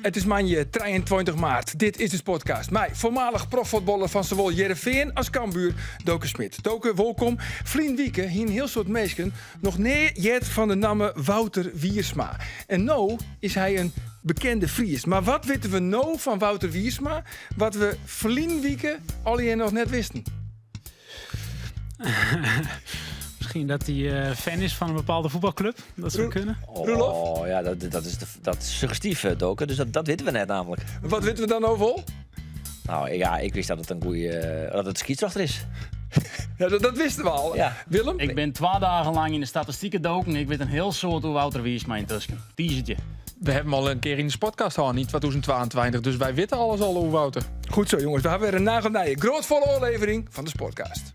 It is moandei 23 maart. Dit is de Sportcast. Mei foarmalich proffuotballer fan sawol Hearrenfean as Cambuur, Doke Schmidt. Doke, wolkom. Ferline wike hiene in hiel soad minsken noch nea heard fan de namme Wouter Wiersma. En no is hy in bekende Fries. Mar wat witte we no fan Wouter Wiersma wat we ferline wike allegear noch net wisten? Misschien dat hij eh, fan is van een bepaalde voetbalclub. Dat zou kunnen. Roelof? Oh ja, dat is, dat is suggestief, eh, Doke. Dus dat weten we net namelijk. Wat weten we dan nou wol? Nou ja, ik wist dat het een goede, dat het skiedsrjochter is. Ja, dat wisten we al. Ja. Willem? Ik bin twa dagen lang yn de statistiken doken. Ik wit in hiel soad oer Wouter Wiersma yntusken. Teasertje. We hebben hem al een keer in de podcast gehad, in 2022. Dus wij weten alles al over Wouter. Goed zo, jongens. We hebben weer een nagelnije, grootvolle aflevering van de Sportcast.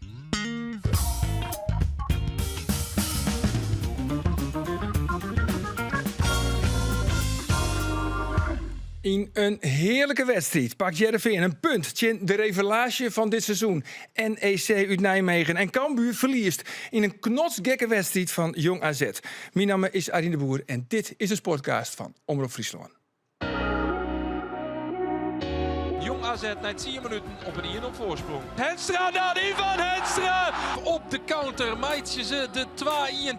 Yn in hearlike wedstriid pakt Hearrenfean in punt tsjin de revelaasje fan dit seizoen, NEC út Nijmegen. En Cambuur ferliest yn in knotsgekke wedstriid fan Jong AZ. Myn namme is Arjen de Boer en dit is de Sportcast fan Omrop Fryslân. Jong AZ nei 10 minuten op in 1-0 foarsprong. Henstra dan, Ivan Henstra! Op de counter meitsje se de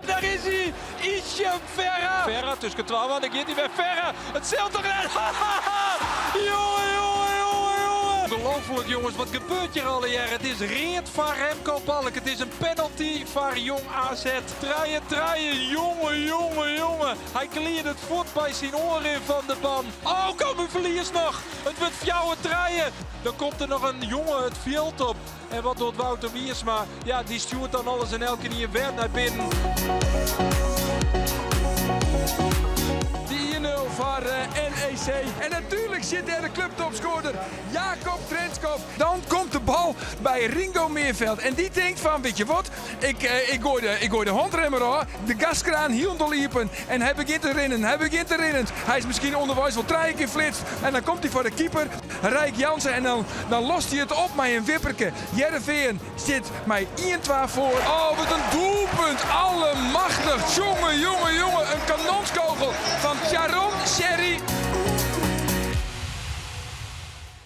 2-1. Daar is hy! Hichem Ferra! Ferra tusken twa man, dan giet hy wer Ferra! It sil toch net! Jonge, jonge, jonge, jonge! Ongelooflijk jongens, wat gebeurt hier allegear? It is read foar Remco Balk. It is in penalty foar Jong AZ. Trije, trije, jonge, jonge, jonge. Hy klearde it fuort by syn oanrin fan de ban. Oh, Cambuur ferliest noch. It wurdt 4-3. Dan komt der noch in jonge it fjild op. En wat docht Wouter Wiersma? Ja, dy stjoert dan alles en elkenien wer nei binnen. De 1-0 foar NEC. En natuerlik sit dêr de kluptopskoarder Jacob Trenskow. Dan komt de bal by Ringo Meerveld. En dy tinkt fan, wit je wat, ik, eh, ik, goai de, ik goai de handrem erôf. De gaskraan hielendal iepen. En hy begjint te rinnen, hy begjint te rinnen. Hy is miskien ûnderweis wol trije kear flitst. En dan komt hy foar de keeper, Rijk Jansen. En dan, dan lost hy it op mei in wipperke. Hearrenfean stiet mei 1-2 foar. Oh, wat in doelpunt! Allemachtich! Jonge, jonge, jonge, in kanonskogel fan Tjaronn Chery.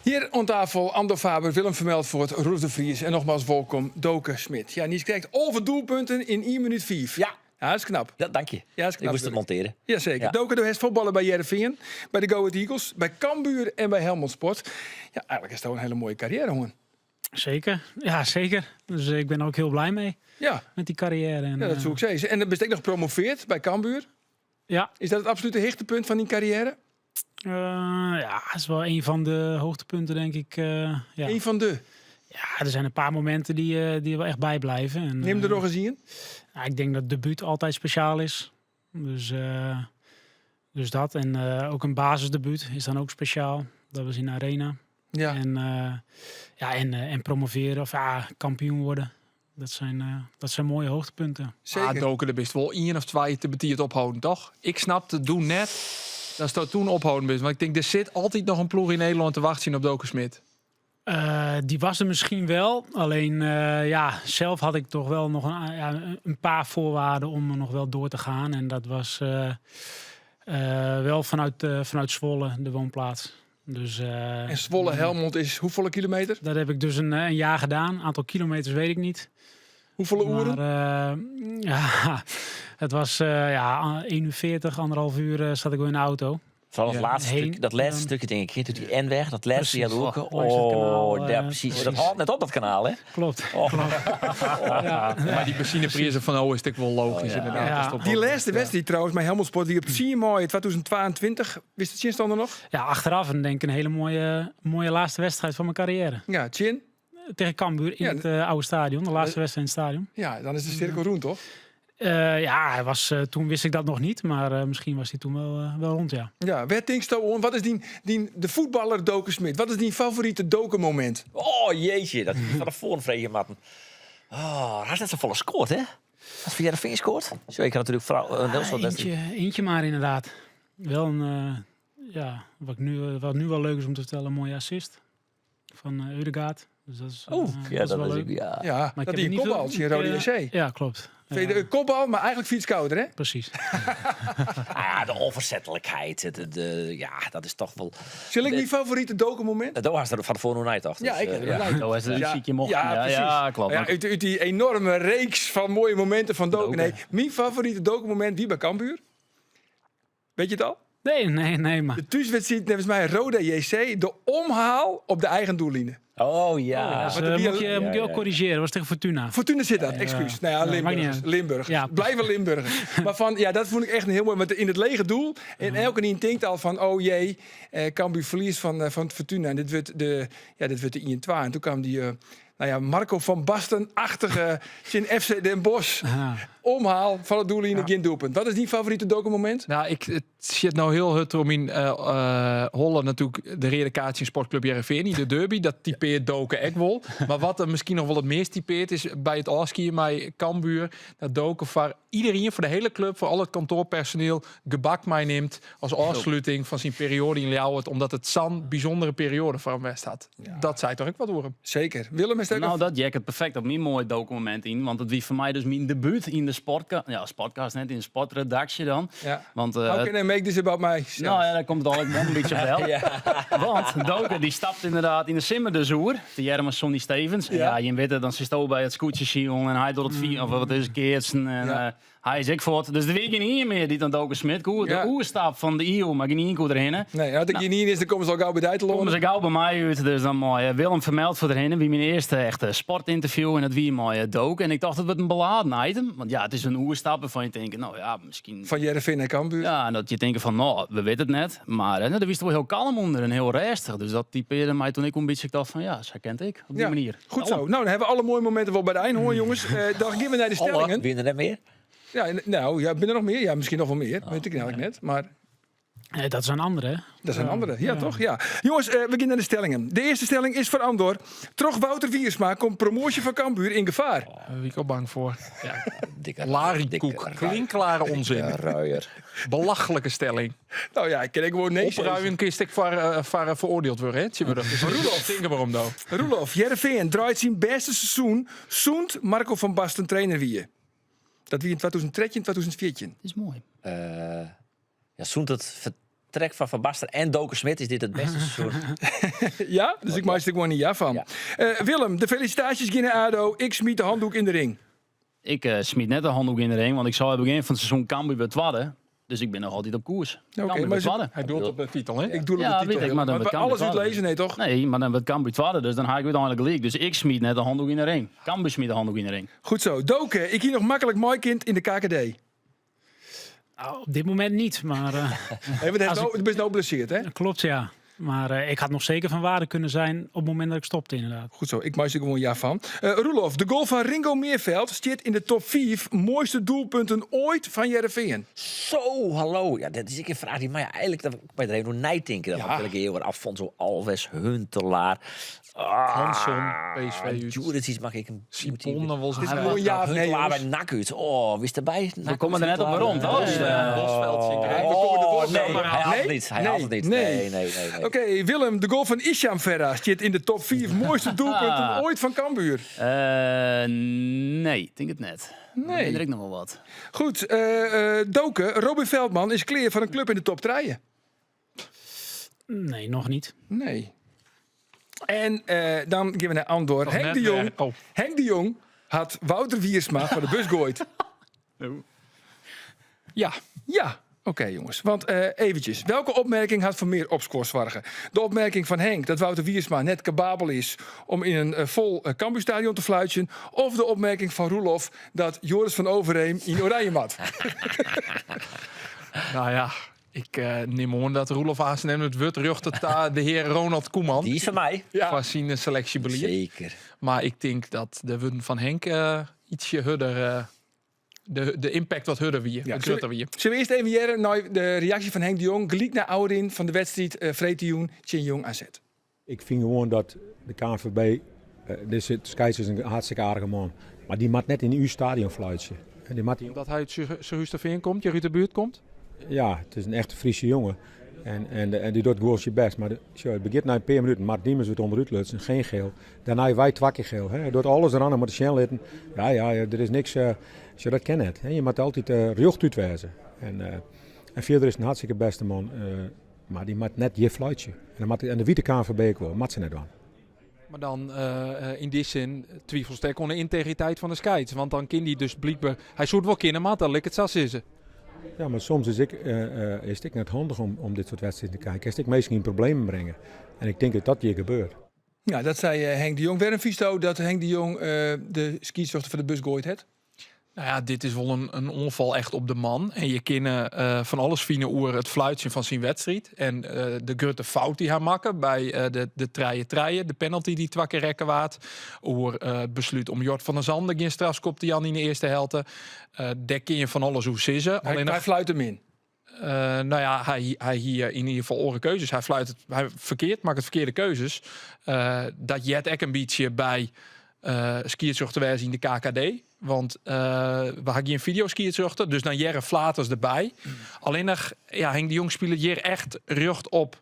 Hjir oan tafel Andor Faber, Willem Vermeltfoort, Roelof de Vries en nogmaals wolkom Doke Schmidt. Ja, Nies krijgt 11 doelpunten in 1 minuut 5. Ja. Ja, dat is knap. Ja, dank je. Ja, dat is knap. Ik moest het monteren. Jazeker. Ja. Doke, do hast fuotballe by Hearrenfean, by de Go Ahead Eagles, by Cambuur en by Helmond Sport. Ja, eigenlijk is dat een hele mooie carrière, jongen. Zeker. Ja, zeker. Dus ik ben er ook heel blij mee. Ja. Met die carrière. En, Ja, dat soe ik sizze. En dan bist ek noch promoveard by Cambuur. Ja. Is dat it absolute hichtepunt fan dyn karriêre? Ja, dat is wel een van de hoogtepunten, denk ik. Ja. Een van de? Ja, er zijn een paar momenten die er wel echt bijblijven. En, Neem der noch ris ien. Nou, ik denk dat debuut altijd speciaal is. Dus dat. En ook een basisdebuut is dan ook speciaal. Dat was in de arena. En, ja, en promoveren of ja, kampioen worden. Dat zijn mooie hoogtepunten. Zeker. Ah, Doke, der bist wol ien of twa te betiid opholden, toch? Ik snapte doe net datsto toen opholden bist. Want ik tink, der sit altyd noch in ploech yn Nederlân te wachtsjen op Doke Schmidt. Die was er misschien wel. Alleen ja, zelf had ik toch wel nog ja, een paar voorwaarden om er nog wel door te gaan. En dat was wel vanuit Zwolle, de woonplaats. Dus, En Zwolle, Helmond is hoefolle kilometer? Dat heb ik dus een jaar gedaan. Een aantal kilometers weet ik niet. Hoefolle oeren? Maar, ja, het was ja, 1 uur 40, anderhalf uur zat ik wel in de auto. Vooral het laatste Heen. stuk, dat laatste stukje, denk ik, doet die N-weg, dat laatste Precies. ja, de hoek. Langs het kanaal, Oh, ja, precies. Dat precies. houdt net op dat kanaal, hè? Klopt. Oh. Klopt. Ja. Maar die benzineprijzen fan no is it wol logysk, inderdaad. Dat is toch Die wel- laatste wedstrijd trouwens, bij Helmond Sport, die op 10 mei 2022, wist de tsjinstanner noch? Ja, achteraf en denk ik een hele mooie laatste wedstrijd van mijn carrière. Ja, tsjin? Tegen Cambuur in het oude stadion, de laatste wedstrijd in het stadion. Ja, dan is de cirkel rond, toch? Ja, hij was, toen wist ik dat nog niet, maar misschien was hij toen wel rond, ja. Ja, wêr tinksto oan? Wat is dyn, de voetballer Doke Schmidt? Wat is dyn favorite Doke-moment? Oh, jeetje, dat is fan tefoaren freegje moatten. Oh, hy hat net safolle skoard, hè? Hat foar Hearrenfean skoard? Zo, ik had natuurlijk vooral een heel soort Eentje, eentje maar inderdaad. Wel een, ja, wat, ik nu, wat nu wel leuk is om te vertellen, een mooie assist van Ødegaard. Dus dat is, Oeh, ja, dat is dat wel is leuk. ook, ja. Ja, Maar ik dat heb die niet veel kopbal, die Rode Ja, JC. ja, klopt. De kopbal, maar eigenlijk via het skouder, hè? Precies. Ah, ja, de onverzettelijkheid. De, ja, dat is toch wel... Zal ik mijn favoriete document? Dat was er van tevoren nog niet, toch? Ja, Dus, ik heb er ja. nog Oh, is het een ziekje mocht. Ja, Ja, precies. ja, klopt. Ja, uit die enorme reeks van mooie momenten van Doken. Doken. Nee, mijn favoriete document, wie bij Cambuur? Weet je het al? Nee, nee, nee, maar De thuiswedstrijd, volgens mij Roda JC, de omhaal op de eigen doelline. Oh ja. dat is, Want de moet je, Ja, moet je ja, ook ja. corrigeren. Was tegen Fortuna. Fortuna zit dat, excuus. Nou ja, Ja, maakt niet Limburgers. uit. Limburgers. Ja, Blijven Limburgers. maar van, ja, dat vond ik echt een heel mooi. Want in het lege doel. En elke die denkt al van, oh jee, Cambuur verliest van Fortuna. En dit wordt de, ja, dit wordt de 1-2. En toen kwam die, nou ja, Marco van Basten-achtige in FC Den Bosch. Ja. Omhaal van het doelline, geen doelpunt. Wat is die favoriete document? Nou, het zit nou heel hard om in Holle natuurlijk de rede kaartje in Sportclub Heerenveen, de derby, dat typeert Doken ek wel. Maar wat er misschien nog wel het meest typeert is bij het Oskier, bij Cambuur, dat Doken voor iedereen, voor de hele club, voor al het kantoorpersoneel, gebak meeneemt als afsluiting van zijn periode in Ljouwert, omdat het zo'n bijzondere periode voor hem West had. Dat zei toch ook wat door hem. Zeker. Willem is Nou, dat jack het perfect op mijn mooi document in. Want het wie voor mij dus mijn debuut in de sportcast. Ja, sportcast net, in de sportredactie dan. Ja. Want, How can I make this about mij? Nou ja, daar komt het al een beetje op wel. Want Doken die stapt inderdaad in de simmer de zoer. De Jeremy Sonny Stevens. En Ja. ja, je weet het, dan zit hij bij het scootje zien en hij doet het vier, of wat is het, keertsen. En, Ja. hij is ik voort. Dus de week in hier meer die dan Doken Smit. Koer, Ja. De oerstap van de EU, maar geen koer erin. Nee, als ik hier niet in is, dan komen ze al gauw bij de Komen ze gauw bij mij uit, dus dan mooi. Willem vermeld voor erin. Wie mijn eerste echte sportinterview en dat wie mooi dook. En ik dacht dat het een beladen item. Want ja, het is een oerstap waarvan je denkt, nou ja, misschien Van Heerenveen en Cambuur. ja, en dat je denkt van, nou, we weten het net. Maar nou, daar wist wel heel kalm onder en heel rustig. Dus dat typeerde mij toen ik een beetje dacht van, ja, zij kent ik op die Ja, manier. Goed zo. Nou, dan hebben we alle mooie momenten wel bij de Eindhoorn, jongens. Dan gaan we naar de stellingen. Winnen er meer? Ja, nou, ja, ben er nog meer? Ja, misschien nog wel meer. Weet ik eigenlijk net. Maar Dat zijn andere, hè? dat zijn andere. Ja, toch? Ja. Jongens, we gaan naar de stellingen. De eerste stelling is voor Andor. Troch Wouter Wiersma komt promotie van Cambuur in gevaar. Daar ben ik ook bang voor. Ja. Dikke, Larikoek. Klinkklare onzin. Ruier. Belachelijke stelling. Nou ja, ik ken ik gewoon nee zeggen. Opruimen kist ik voor veroordeeld worden, hè? Zie we dat. Roelof. Denk er maar om, nou. Roelof, Heerenveen draait zijn beste seizoen. Zoent Marco van Basten trainer wie. Dat wie in 2013, 2014. Dat is mooi. Ja, zoent het vertrek van Van Basten en Doken Smit is dit het beste seizoen. Ja, dus ik maak er gewoon een ja van. Ja. Willem, de felicitaties Guinea ADO. Ik smiet de handdoek in de ring. Ik smiet net de handdoek in de ring, want ik zou het begin van het seizoen Cambuur bij tweede. Dus ik ben nog altijd op koers. Cambuur maar bij ze- tweede. Hij doelt op de titel, hè? Ik doe op Ja, de titel. weet ik, maar dan Want wordt we alles Cambuur uitlezen, nee toch? Nee, maar dan wordt Cambuur tweede, dus dan haal ik uiteindelijk leak. Dus ik smiet net de handdoek in de ring. Cambuur smiet de handdoek in de ring. Goed zo. Doken, ik hier nog makkelijk mooi kind in de KKD. Nou, op dit moment niet, maar Hey, want hij is Als nou, je bent nou blesseerd, hè? klopt, ja. Maar ik had nog zeker van waarde kunnen zijn op het moment dat ik stopte, inderdaad. Goed zo, ik maak er gewoon ja van. Roelof, de goal van Ringo Meerveld zit in de top 5 mooiste doelpunten ooit van Heerenveen. Zo, hallo. Ja, dat is een vraag die mij eigenlijk... Dat ik bij er even door nijtinken. Dat Ja. wil ik eeuwen. Alfonso Alves, Huntelaar. Ah, Hansson, PSV uit. Juricic mag ik een... Sipon, dan was Het is het. gewoon ja of nee, Huntelaar jongens. bij NAC uit. Oh, wie is erbij? We komen er net op weer rond, hoor. Dus, Bosveld, Ja, we komen er Oh, woord nee, maar hij haalt Nee? het niet. Hij Nee, haalt het niet. nee. Nee, nee, nee. nee. Oké, Willem, de goal van Isham Ferra zit in de top 4 mooiste doelpunten ooit van Cambuur. Nee, ik denk het net. Nee. Dan ik nog wel wat. Goed, Doken, Robin Veldman is clear van een club in de top 3. Nee, nog niet. Nee. En dan gaan we naar Andor. Nog Henk net de Jong, weer. Oh. Henk de Jong had Wouter Wiersma van de bus gooid. Ja. Ja, oké jongens. Want eventjes, welke opmerking had voor meer opscoorzwargen? De opmerking van Henk dat Wouter Wiersma net kababel is om in een vol Cambuurstadion te fluitjen. Of de opmerking van Roelof dat Joris van Overheem in oranje mat. Nou ja, ik neem aan dat Roelof Aansnem het wut rucht de heer Ronald Koeman. Die is van mij. Ja. Van zijn selectiebeleid. Zeker. Maar ik denk dat de woorden van Henk ietsje hudder... de impact wat hudder wie, Ja, wat groter wie. Zullen we eerst even jaren naar de reactie van Henk de Jong? Geliek naar Ouderin van de wedstrijd Vreetioen, Chin Jong AZ. Ik vind gewoon dat de KNVB, dit is, Skyts is een hartstikke aardige man, maar die moet net in uw stadion fluitje. En die moet die... Omdat hij uit Surhuisterveen komt, je uit de buurt komt? Ja, het is een echte Friese jongen. En die doet gewoon zijn best. Maar het begint na een paar minuten. Mart Diemers wordt onderuit lutsen, geen geel. Daarna wij twee keer geel. Hè. Hij doet alles eraan om de Sjen litten. Ja, ja, er is niks. Sjoch, dat kin net. Je moatte altyd rjochtút wêze. En, en fierder is it in hartstikke bêste man, mar dy moat net hjir fluitsje. En, dan moat, en de wit de KNVB ek wol, moat se net dwaan. Mar dan yn dy sin twivelst ek oan de yntegriteit fan de skeids. Want dan kin dy dus blykber... Hy soe it wol kinne moatte, lit ik it sa sizze. Ja, mar soms is, ek, is it ek net handich om dit soart wedstriden te kijken. Kinst ek minsken yn problemen bringe. En ik tink dat dat hjir gebeurt. Ja, dat sei Henk de Jong. Wêrom fynsto dat Henk de Jong de skiedsrjochter foar de bus goaid hat? Nou ja, dit is wol in oanfal echt op de man. En je kinne fan alles fine oer it fluitsjen fan syn wedstriid. En de grutte fout dy't hy makke by de 3-3, de penalty dy't twa kear rekke waard. Oer it beslút om Jort van der Zande gjin strafskop te jaan yn de earste helte. Dêr kin je fan alles oer sizze. Hy fluit him yn. Nou ja, hy hie yn ieder gefal oare keuzes. Hy fluit it, hy ferkeard, makket ferkearde keuzes. Dat heart ek in bytsje by skiedsrjochter wêze yn de KKD. Want we ha gjin fideoskiedsrjochter, dus dan hearre flaters derby. Allinnich, ja, Henk de Jong spilet hjir echt rjocht op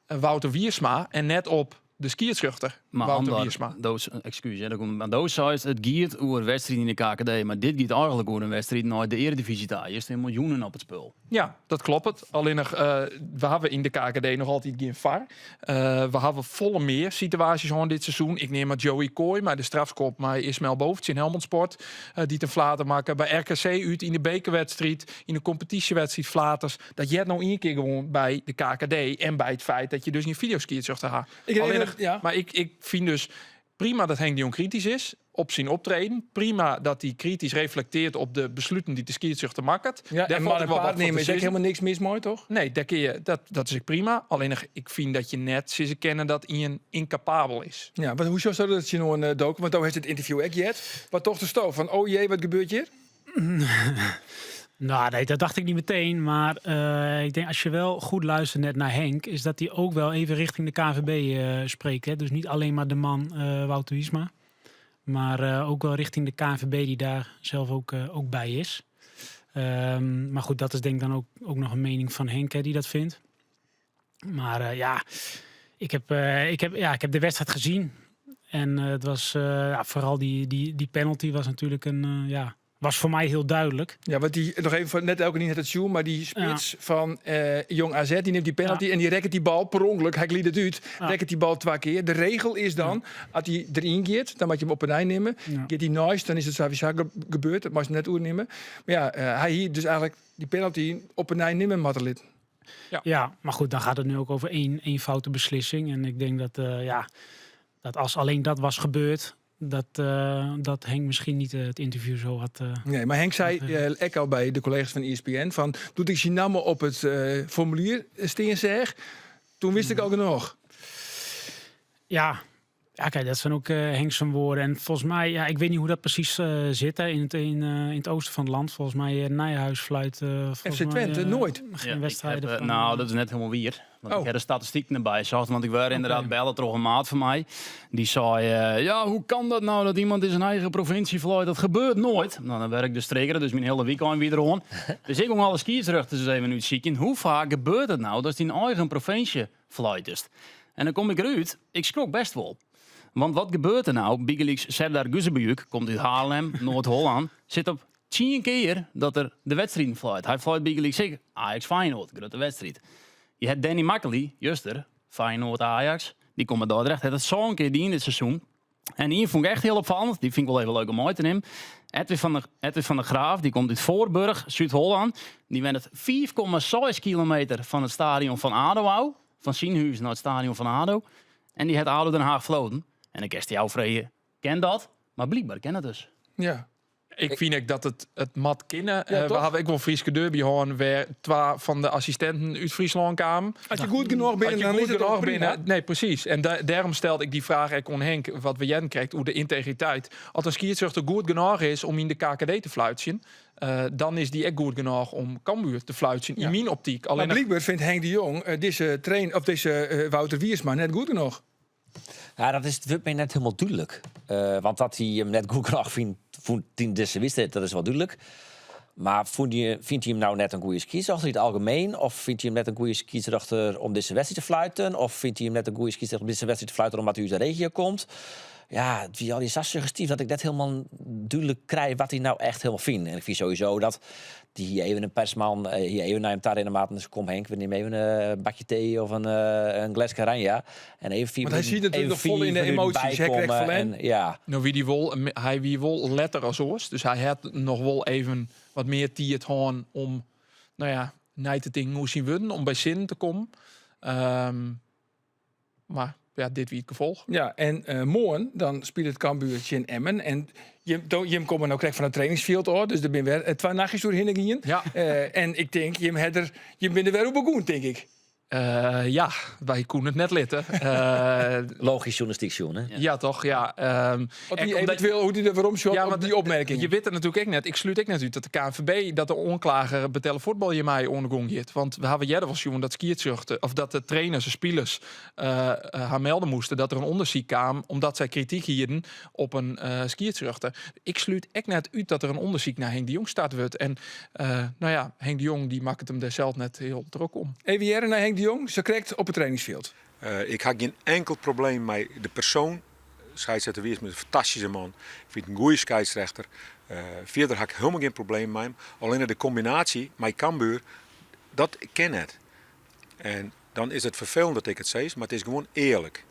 Wouter Wiersma en net op de skiedsrjochter Maar Wouter Andor, Wiersma. Ekskuus, hè, maar do seist, it giet oer wedstriden yn de KKD, mar dit giet eigenlik oer in wedstriid nei de Eredivisie ta. Hjir stean miljoenen op it spul. Ja, dat kloppet. Allinnich, we hawwe yn de KKD noch altyd gjin VAR. We hawwe folle mear situaasjes hân dit seizoen. Ik neam mar Joey Kooij mei de strafskop mei Ismaël Boof tsjin Helmond Sport, dy't in flater makke. By RKC út yn de bekerwedstriid, yn de kompetysjewedstriid flaters. Dat heart no ien kear gewoan by de KKD en by it feit dat je dus gjin fideoskiedsrjochter ha. Ik Allinnich, ja. mar ik fyn dus prima dat Henk de Jong kritysk is op syn optreden. Prima dat hy kritysk reflektearret op de besluten dy't de skiedsrjochter makket. Ja, Dêr en falt man ek en wol wat paard fan te nimme is ek sizzen. helemaal niks mis mei, toch? Nee, dêr kin je, dat is ek prima. Allinnich, ik fyn dat je net sizze kinne dat ien inkapabel is. Ja, want hoe sjochsto dat tsjinoan, Doke? Want do hast it ynterview ek heard. Wat tochtest fan, oh jee, wat gebeurt hjir? Nou, nee, dat dacht ik niet meteen. Maar ik denk als je wel goed luistert net naar Henk, is dat hij ook wel even richting de KNVB spreekt. Hè? Dus niet alleen maar de man Wouter Wiersma, maar ook wel richting de KNVB die daar zelf ook bij is. Maar goed, dat is denk ik dan ook nog een mening van Henk, hè, die dat vindt. Maar ja, ja, ik heb de wedstrijd gezien. En het was, ja, vooral die penalty was natuurlijk een, ja, was voor mij heel duidelijk. Ja, want die, nog even, voor, net elke niet het sjoen, maar die spits van Jong AZ, die neemt die penalty en die rekt die bal per ongeluk, hij glidt het uit, rekt die bal twee keer. De regel is dan, als hij erin gaat, dan moet je hem op een eind nemen. Gaat hij naast, dan is het sowieso gebeurd, dat mag je net oernemen. Maar ja, hij hier dus eigenlijk die penalty op een eind nemen moet lid. Ja, maar goed, dan gaat het nu ook over één foute beslissing. En ik denk dat, ja, dat als alleen dat was gebeurd, dat Henk misschien niet het interview zo had Nee, maar Henk zei, had, ook al bij de collega's van ESPN van, doet ik zijn naam op het formulier steen zeg, toen wist ik ook nog. Ja, ja, kijk, dat zijn ook Henk zijn woorden. En volgens mij, ja, ik weet niet hoe dat precies zit, hè, in het oosten van het land. Volgens mij Nijhuis fluit, volgens FC mij, Twente, nooit. geen Ja, ik wedstrijden heb, van, nou, dat is net helemaal wier. Want ik Oh. heb de statistiek erbij zocht. Want ik werd inderdaad bellen door een maat van mij. Die zei, ja, hoe kan dat nou dat iemand in zijn eigen provincie fluit? Dat gebeurt nooit. Nou, dan werk ik de streker, dus mijn hele weekend weer erom. Dus ik ging alle skiersruchters eens even uitzieken. Hoe vaak gebeurt het nou dat in eigen provincie fluit is? En dan kom ik eruit, ik schrok best wel. Want wat gebeurt er nou? Bygelyks Serdar Gözübüyük komt uit Haarlem, Noord-Holland, zit op 10 keer dat er de wedstrijd fluit. Hij fluit bygelyks ik, Ajax Feyenoord, grote wedstrijd. Je hebt Danny Makkelie, juster, Feyenoord Ajax, die komt uit Dordrecht. Hij had het zo'n keer die in dit seizoen. En die vond ik echt heel opvallend. Die vind ik wel even leuk om uit te nemen. Edwin van der Graaf, die komt uit Voorburg, Zuid-Holland. Die went het 4,6 kilometer van het stadion van ADO af. Van Sienhuis naar het stadion van ADO. En die had ADO Den Haag floten. En ik kerst jou vreden, ken dat, maar blijkbaar ken het dus. Ik vind ook dat het mat kennen. Ja, We toch? hadden ook wel Frieske derby hoorn, waar 2 van de assistenten uit Friesland kwamen. Als je goed genoeg bent, Als je dan goed is het genoeg ook prima. binnen. Nee, precies. En daarom stelde ik die vraag ook aan Henk, wat we Jen krijgt, hoe de integriteit. Als een scheidsrechter goed genoeg is om in de KKD te fluitsen, dan is die ook goed genoeg om Cambuur te fluitsen. In mijn optiek. Maar Alleen nog blijkbaar vindt Henk de Jong deze train, of deze Wouter Wiersma net goed genoeg. Ja, dat is het mij net helemaal duidelijk. Want dat hij hem net goed genoeg vindt, vond hij deze wedstrijd, dat is wel duidelijk. Maar vindt hij hem nou net een goede scheidsrechter in het algemeen? Of vindt hij hem net een goede scheidsrechter om deze wedstrijd te fluiten? Of vindt hij hem net een goede scheidsrechter om deze wedstrijd te fluiten omdat hij uit de regio komt? Ja, it wie allegear sa suggestief dat ik net hielendal dúdlik krij wat hy no echt hielendal fynt. En ik fyn sowieso dat dy hie even in persman, hie even nei him ta rinne moatten. Dus kom Henk, we nimme even in bakje tee of in gleske ranja. En even 5 Want hy minuten, siet natuerlik even noch fol 5 yn de minuten emoties, hè, krekt bykomme ferlern. en ja. No wie dy wol, hy wie wol letter as oars, dus hy hat noch wol even wat mear tiid hân om, no ja, nei te tinken oer syn wurden, om by sinnen te kommen. Mar ja, dit wie it gefolch. Ja, en moarn dan spilet Cambuur tsjin Emmen. En jim komme no krekt fan it trainingsfjild ôf, dus der binne wer twa nachtjes oerhinne gien. Ja. En ik tink, jim ha der, jim binne der wer oer begûn, tink ik. Ja, wy koene it net litte. Logysk sjoernalistyk sjoen, hè? Ja, toch? Ja. Wat Ek die omdat eventueel, hoe die der werom sjocht Ja, op want die opmerking. Je witte it natuerlik ek net. Ik slút ek net út dat de KNVB, dat de oanklager betelle fuotbal hjirmei oan de gong giet. Want we hawwe earder wol sjoen dat skiedsrjochter, of dat de trainers en spilers har melde moasten dat der in ûndersyk kaam omdat sy krityk hienen op in skiedsrjochter. Ik slút ek net út dat der in ûndersyk nei Henk de Jong start wurdt. En no ja, Henk de Jong dy makket him dêr sels net hiel drok om. Even hearre nei Henk de Jong, sakrekt op it trainingsfjild. Ik ha gjin enkel probleem mei de persoan. Skeidsrechter Wiersma is in fantastyske man. Ik fyn it in goede skeidsrechter. Fierder ha ik hielendal gjin probleem mei him. Allinne de kombinaasje mei Cambuur, dat kin net. En dan is it ferfelend dat ik it sis, mar it is gewoan earlik.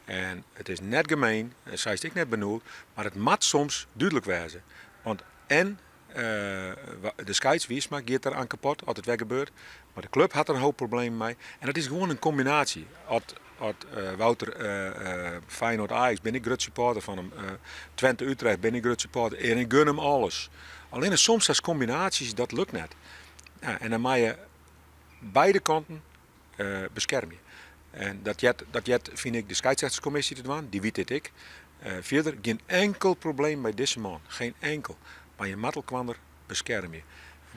En it is net gemeen, sa is it ek net benoeld, mar it moat soms dúdlik wêze. Want en de skeids Wiersma giet der aan kapot as it wer gebeurt, mar de klup hat der in hoop problemen mei. En dat is gewoan in kombinaasje. As Wouter Feyenoord Ajax bin ik grut supporter fan him, Twente Utrecht bin ik grut supporter en ik gun him alles. Allinne soms as kombinaasjes dat lukt net. Ja, en dan moatte je beide kanten beskermje. En dat heart, dat heart, fyn ik, de skeidsrechterskommisje te dwaan, dy wit dit ek. Fierder, gjin enkel probleem mei dizze man, geen enkel. Mar je moat elkoar beskermje.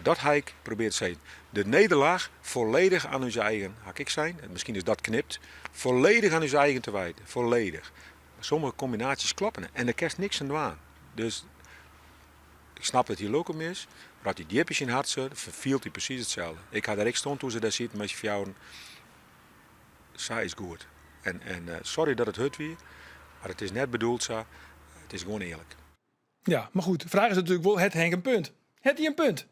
Dat ha ik probearre te sizzen. De nederlaach folledich oan ús eigen, ha ik ek sein, en miskien is dat knipt, folledich oan ús eigen te wijten. Folledich. Sommige kombinaasjes kloppe net en dêr kinst niks oan dwaan. Dus ik snap dat hy lilk om is, mar as hy djip yn syn hert sit, fielt hy presys itselde. Ik ha dêr ek stond toen se dêr sieten mei syn fjouweren. Sa is goed. En sorry dat it hurd wie, mar it is net bedoeld sa. It is gewoan earlik. Ja, mar goed, de fraach is natuerlik wol, hat Henk in punt? Hat hy in punt?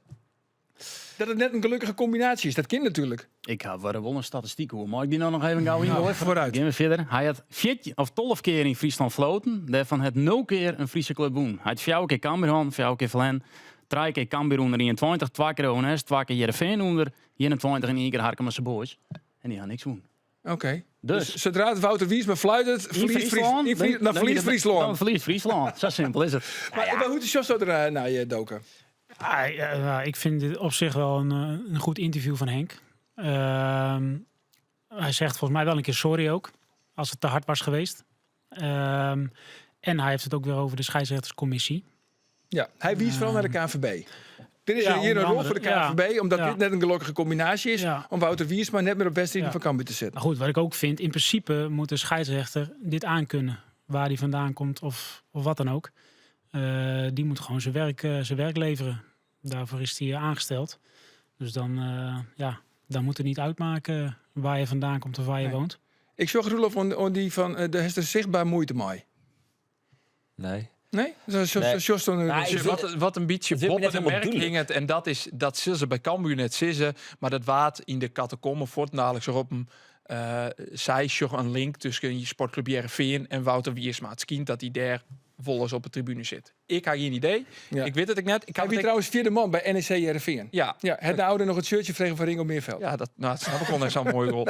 Dat it net in gelokkige kombinaasje is, dat kin natuerlik. Ik ha wer wol in statistyk oer. Mei ik dy no noch even gau yngoaie? Nou, foarút. Gean we fierder. Hy hat 14 of 12 kear yn Fryslân floten. Dêrfan hat 0 kear in Fryske klup wûn. Hy hat 4 kear Cambuur hân, 4 kear ferlern. 3 kear Cambuur ûnder 21, 2 kear ONS, 2 kear Hearrenfean ûnder 21 en 1 kear Harkemase Boys. En dy ha niks wûn. Oké. Dus. Dus sadree't it Wouter Wiersma fluitet, ferliest Fryslân. Dan ferliest Fryslân. Dan ferliest Fryslân. Sa simpel is it. Mar hoe sjochst der nei, Doke? Ah, ja, ik vind dit op zich wel een goed interview van Henk. Hij zegt volgens mij wel een keer sorry ook, als het te hard was geweest. En hij heeft het ook weer over de scheidsrechterscommissie. Ja, hy wiist foaral nei de KNVB. Der is Ja, hjir in onder rol foar de andere, ja. KNVB, omdat Ja. dit net in gelokkige kombinaasje is, Ja. om Wouter Wiersma net mear op wedstriden Ja. fan Cambuur te setten. Maar goed, wat ik ook vind, in principe moet de scheidsrechter dit aankunnen. Waar hij vandaan komt of wat dan ook. Die moet gewoon zijn werk leveren. Daarvoor is hij aangesteld. Dus dan moet het niet uitmaken waar je vandaan komt of waar je Nee. woont. Ik zag Roelof on die van, daar is er zichtbaar moeite mee. Nee. Nee? Zo, Nee. zo, zo, Nou, ik Wat, wat een beetje Het wil me boppen net de helemaal merk duidelijk. hing het. En dat is, dat zullen ze bij Cambuur net sissen. Maar dat waard in de catacomben voortdadelijk op een, zij zocht een link tussen je sportclub Hearrenfean en Wouter Wiersma. Het schijnt dat hij daar volgens op de tribune zit. Ik heb geen idee. Ja. Ik weet het ik net. Ik Hij had wie het ik- trouwens vierde man bij NEC Hearrenfean. Ja. Ja, het oude nog het shirtje vregen van Ringo Meerveld. Ja, dat, nou, dat snap ik wel net zo'n mooie rol.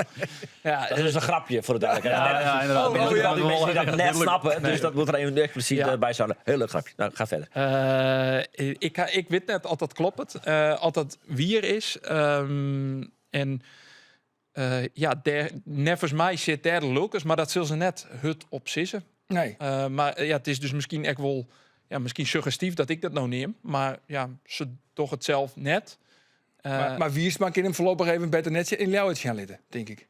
Ja, Dat is dus een grapje voor de duidelijkheid. Ja, ja, inderdaad. Oh, oh, ja, die mensen die dat net Duidelijk. snappen. Dus dat moet er even expliciet Ja. bij zijn. Heel leuk grapje. Nou, ga verder. Ik weet net of dat klopt. Of dat wier is. En ja, der, nevens mij zit derde Lucas, maar dat zullen ze net hut op sissen. Nee. Maar ja, het is dus misschien echt wel, ja, misschien suggestief dat ik dat nou neem. Maar ja, ze toch het zelf net. Maar Wiersma kan hem voorlopig even beter net in Ljouwert gaan zitten, denk ik.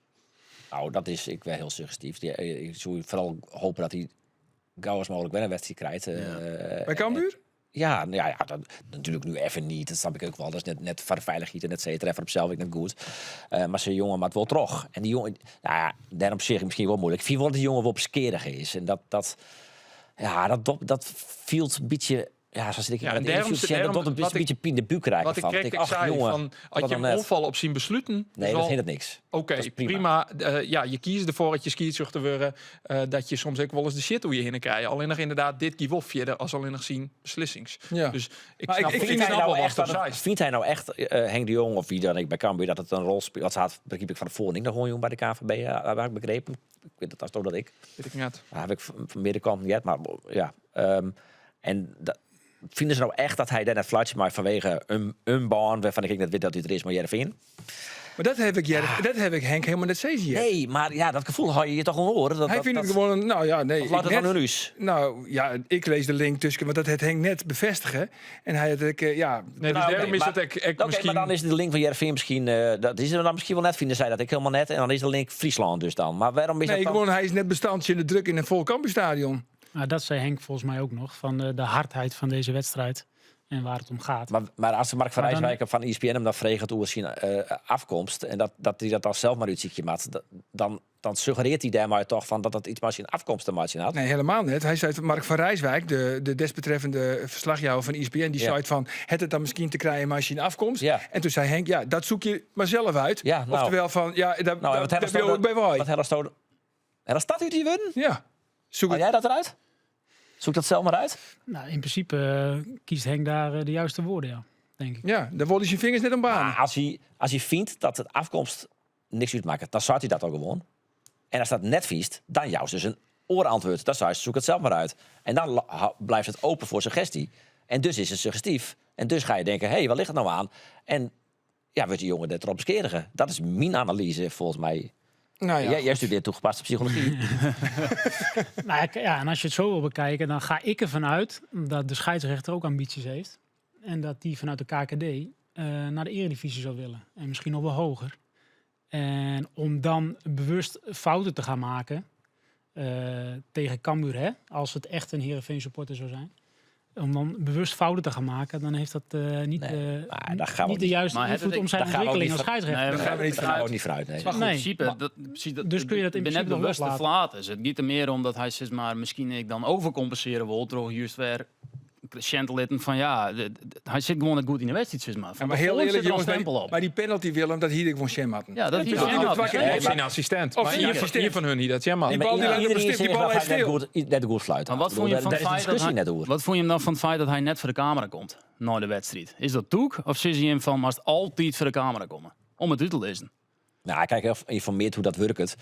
Nou, dat is ik wel heel suggestief. Die ik zou vooral hopen dat hij gauw als mogelijk wel een wedstrijd krijgt. Bij Cambuur? Ja, nou ja, ja, dat, natuurlijk nu even niet. Dat snap ik ook wel. Dat is net voor de veiligheid en et cetera. Voor hemzelf ik net goed. Maar zijn jongen maakt wel terug. En die jongen, nou ja, daarom zeg ik misschien wel moeilijk. Ik vind wel dat die jongen wel opskerig is. En dat, dat, Ja, dat fielt in bytsje. Ja, sa sit ik Ja, yn en it dêrom- ynterview te sjen, dat dêrom docht in wat ik- bytsje pine de búk krijgen Wat ik van. krekt Ik ik ach, zei, jongen, van, als wat je dan hem net. omvallen op zijn besluiten... Nee, is dat al- hindert niks. Oké, Dat is prima. prima. Ja, je kiest ervoor dat je scheidsrechter worden, dat je soms ook wel eens de shit hoe je heen krijgt. Alleen nog inderdaad, dit kies wel verder als alleen nog zien beslissings. Ja. Dus ik Maar snap, ik ik vind snap hij wel nou wat echt er dat het- zei. vindt hij nou echt, Henk de Jong of wie dan ik bij Cambuur, dat het een rol speelt? Wat ze had, begreep ik van de voorning nog gewoon jong bij de KNVB, heb ik begrepen. Ik weet dat, dat is toch dat ik. Weet ik net. Dat heb ik van meerdere kanten niet, maar ja. En vinden ze nou echt dat hij daar net fluitje maakt vanwege een baan waarvan ik net weet dat hij er is, maar Heerenveen? Maar dat heb ik, dat heb ik Henk helemaal net steeds hier. Nee, maar ja, dat gevoel hou je je toch gewoon horen. Dat, Hij dat, vindt het dat- gewoon, een- nou ja, nee. Of laat ik het dan net- hun huis. Nou ja, ik lees de link tussen, want dat het Henk net bevestigen. En hij had ik, ja, Nee, dus Nou, daarom oké, is maar- het ik, ik Oké, misschien... maar dan is de link van Heerenveen misschien... dat is er dan misschien wel net, vinden zij dat ik helemaal net. En dan is de link Friesland dus dan. Maar waarom is nee, dat dan... gewoon, hij is net bestandje in de druk in een vol Cambuurstadion. Maar dat zei Henk volgens mij ook nog, van de hardheid van deze wedstrijd en waar het om gaat. Maar als Mark van Maar dan- Rijswijk van ESPN hem dan vreegt hoe zijn afkomst en dat hij dat dan zelf maar uitziekje maakt, dan suggereert hij daar maar toch van dat dat iets maar zijn afkomst te maken had. Nee, helemaal net. Hij zei, Mark van Rijswijk, de desbetreffende verslagjouwer van ESPN, die zei van, het het dan misschien te krijgen maar als je in afkomst. Ja. En toen zei Henk, ja, dat zoek je maar zelf uit. Ja, nou. Oftewel van, ja, daar, Nou, en daar, wat daar hebben ben ik bij wij. Wat hebben En dat staat u die winnen? Ja. Zoek Haal het. jij dat eruit? Zoek dat zelf maar uit. Nou, in principe kiest Henk daar de juiste woorden, ja, denk ik. Ja, daar worden zijn vingers net om baan. Maar als hij vindt dat het afkomst niks uitmaakt, dan zou hij dat al gewoon. En als dat net viest, dan juist dus een oorantwoord. Dan zou je zoek het zelf maar uit. En dan blijft het open voor suggestie. En dus is het suggestief. En dus ga je denken, hé, hey, waar ligt het nou aan? En ja, wordt die jongen er erop bescherigen. Dat is mijn analyse, volgens mij. Nou ja. Jij studeert toegepaste psychologie. Nou, ja, en als je het zo wil bekijken, dan ga ik ervan uit dat de scheidsrechter ook ambities heeft. En dat die vanuit de KKD naar de Eredivisie zou willen. En misschien nog wel hoger. En om dan bewust fouten te gaan maken tegen Cambuur, hè, als het echt een Heerenveen supporter zou zijn. Om dan bewust fouten te gaan maken, dan heeft dat Nee, maar daar gaan we niet de niet- juiste Maar het invloed is- om zijn daar gaan we ook ontwikkeling niet als van- scheidsrechter. Nee, maar Daar gaan we niet Daar gaan we ook niet vanuit. Nee. Maar goed, Nee. in principe, dat, precies, dat, Dus kun je dat in ik ben net principe nog bewust te loslaten. flaten. Het gaat er meer om dat hij zeg maar, misschien ik dan overcompenseren wil, door juist weer litten van ja, hij zit gewoon net goed in de wedstrijd, zeg maar. Van Ja, maar heel tevoren eerlijk, zit er al jongens, maar stempel die, op. maar die penalty Willem, dat hier ik gewoon Sjem hadden. Ja, dat hier Ja, Sjem die had. twee keer- Ja, Of zijn assistent. Of Maar zijn assistent. hier van hun hier, dat Sjem had. Die bal die Maar lag op de iedereen stip, die zegt bal dat hij hij net stil. goed, net goed fluit. Maar wat Ik vond je bedoel, van daar het is de feit dat discussie hij, net over. wat vond je hem dan van het feit dat hij net voor de camera komt na de wedstrijd? Is dat toek of zit hij hem van maar altijd voor de camera komen om het uit te lezen? Nou, kijk, heel informeerd hoe dat werkt.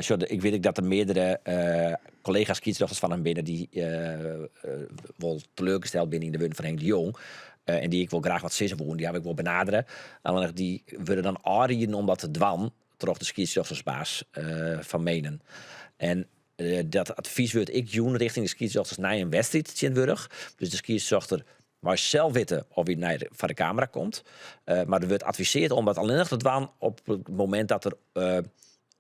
Sorry, ik weet ook dat er meerdere collega's kiesdochters van hem binnen die wel teleurgesteld binnen in de wun van Henk de Jong. En die ik wil graag wat sissen woon, die heb ik wel benaderen. Alleen die willen dan aanrieden om dat te dwan, terug de kiesdochtersbaas van Menen. En dat advies wordt ik doen richting de kiesdochters naar een wedstrijd in Wurg. Dus de kiesdochter maar zelf weten of hij naar de, van de camera komt. Maar er wordt adviseerd om dat alleen nog te dwan op het moment dat er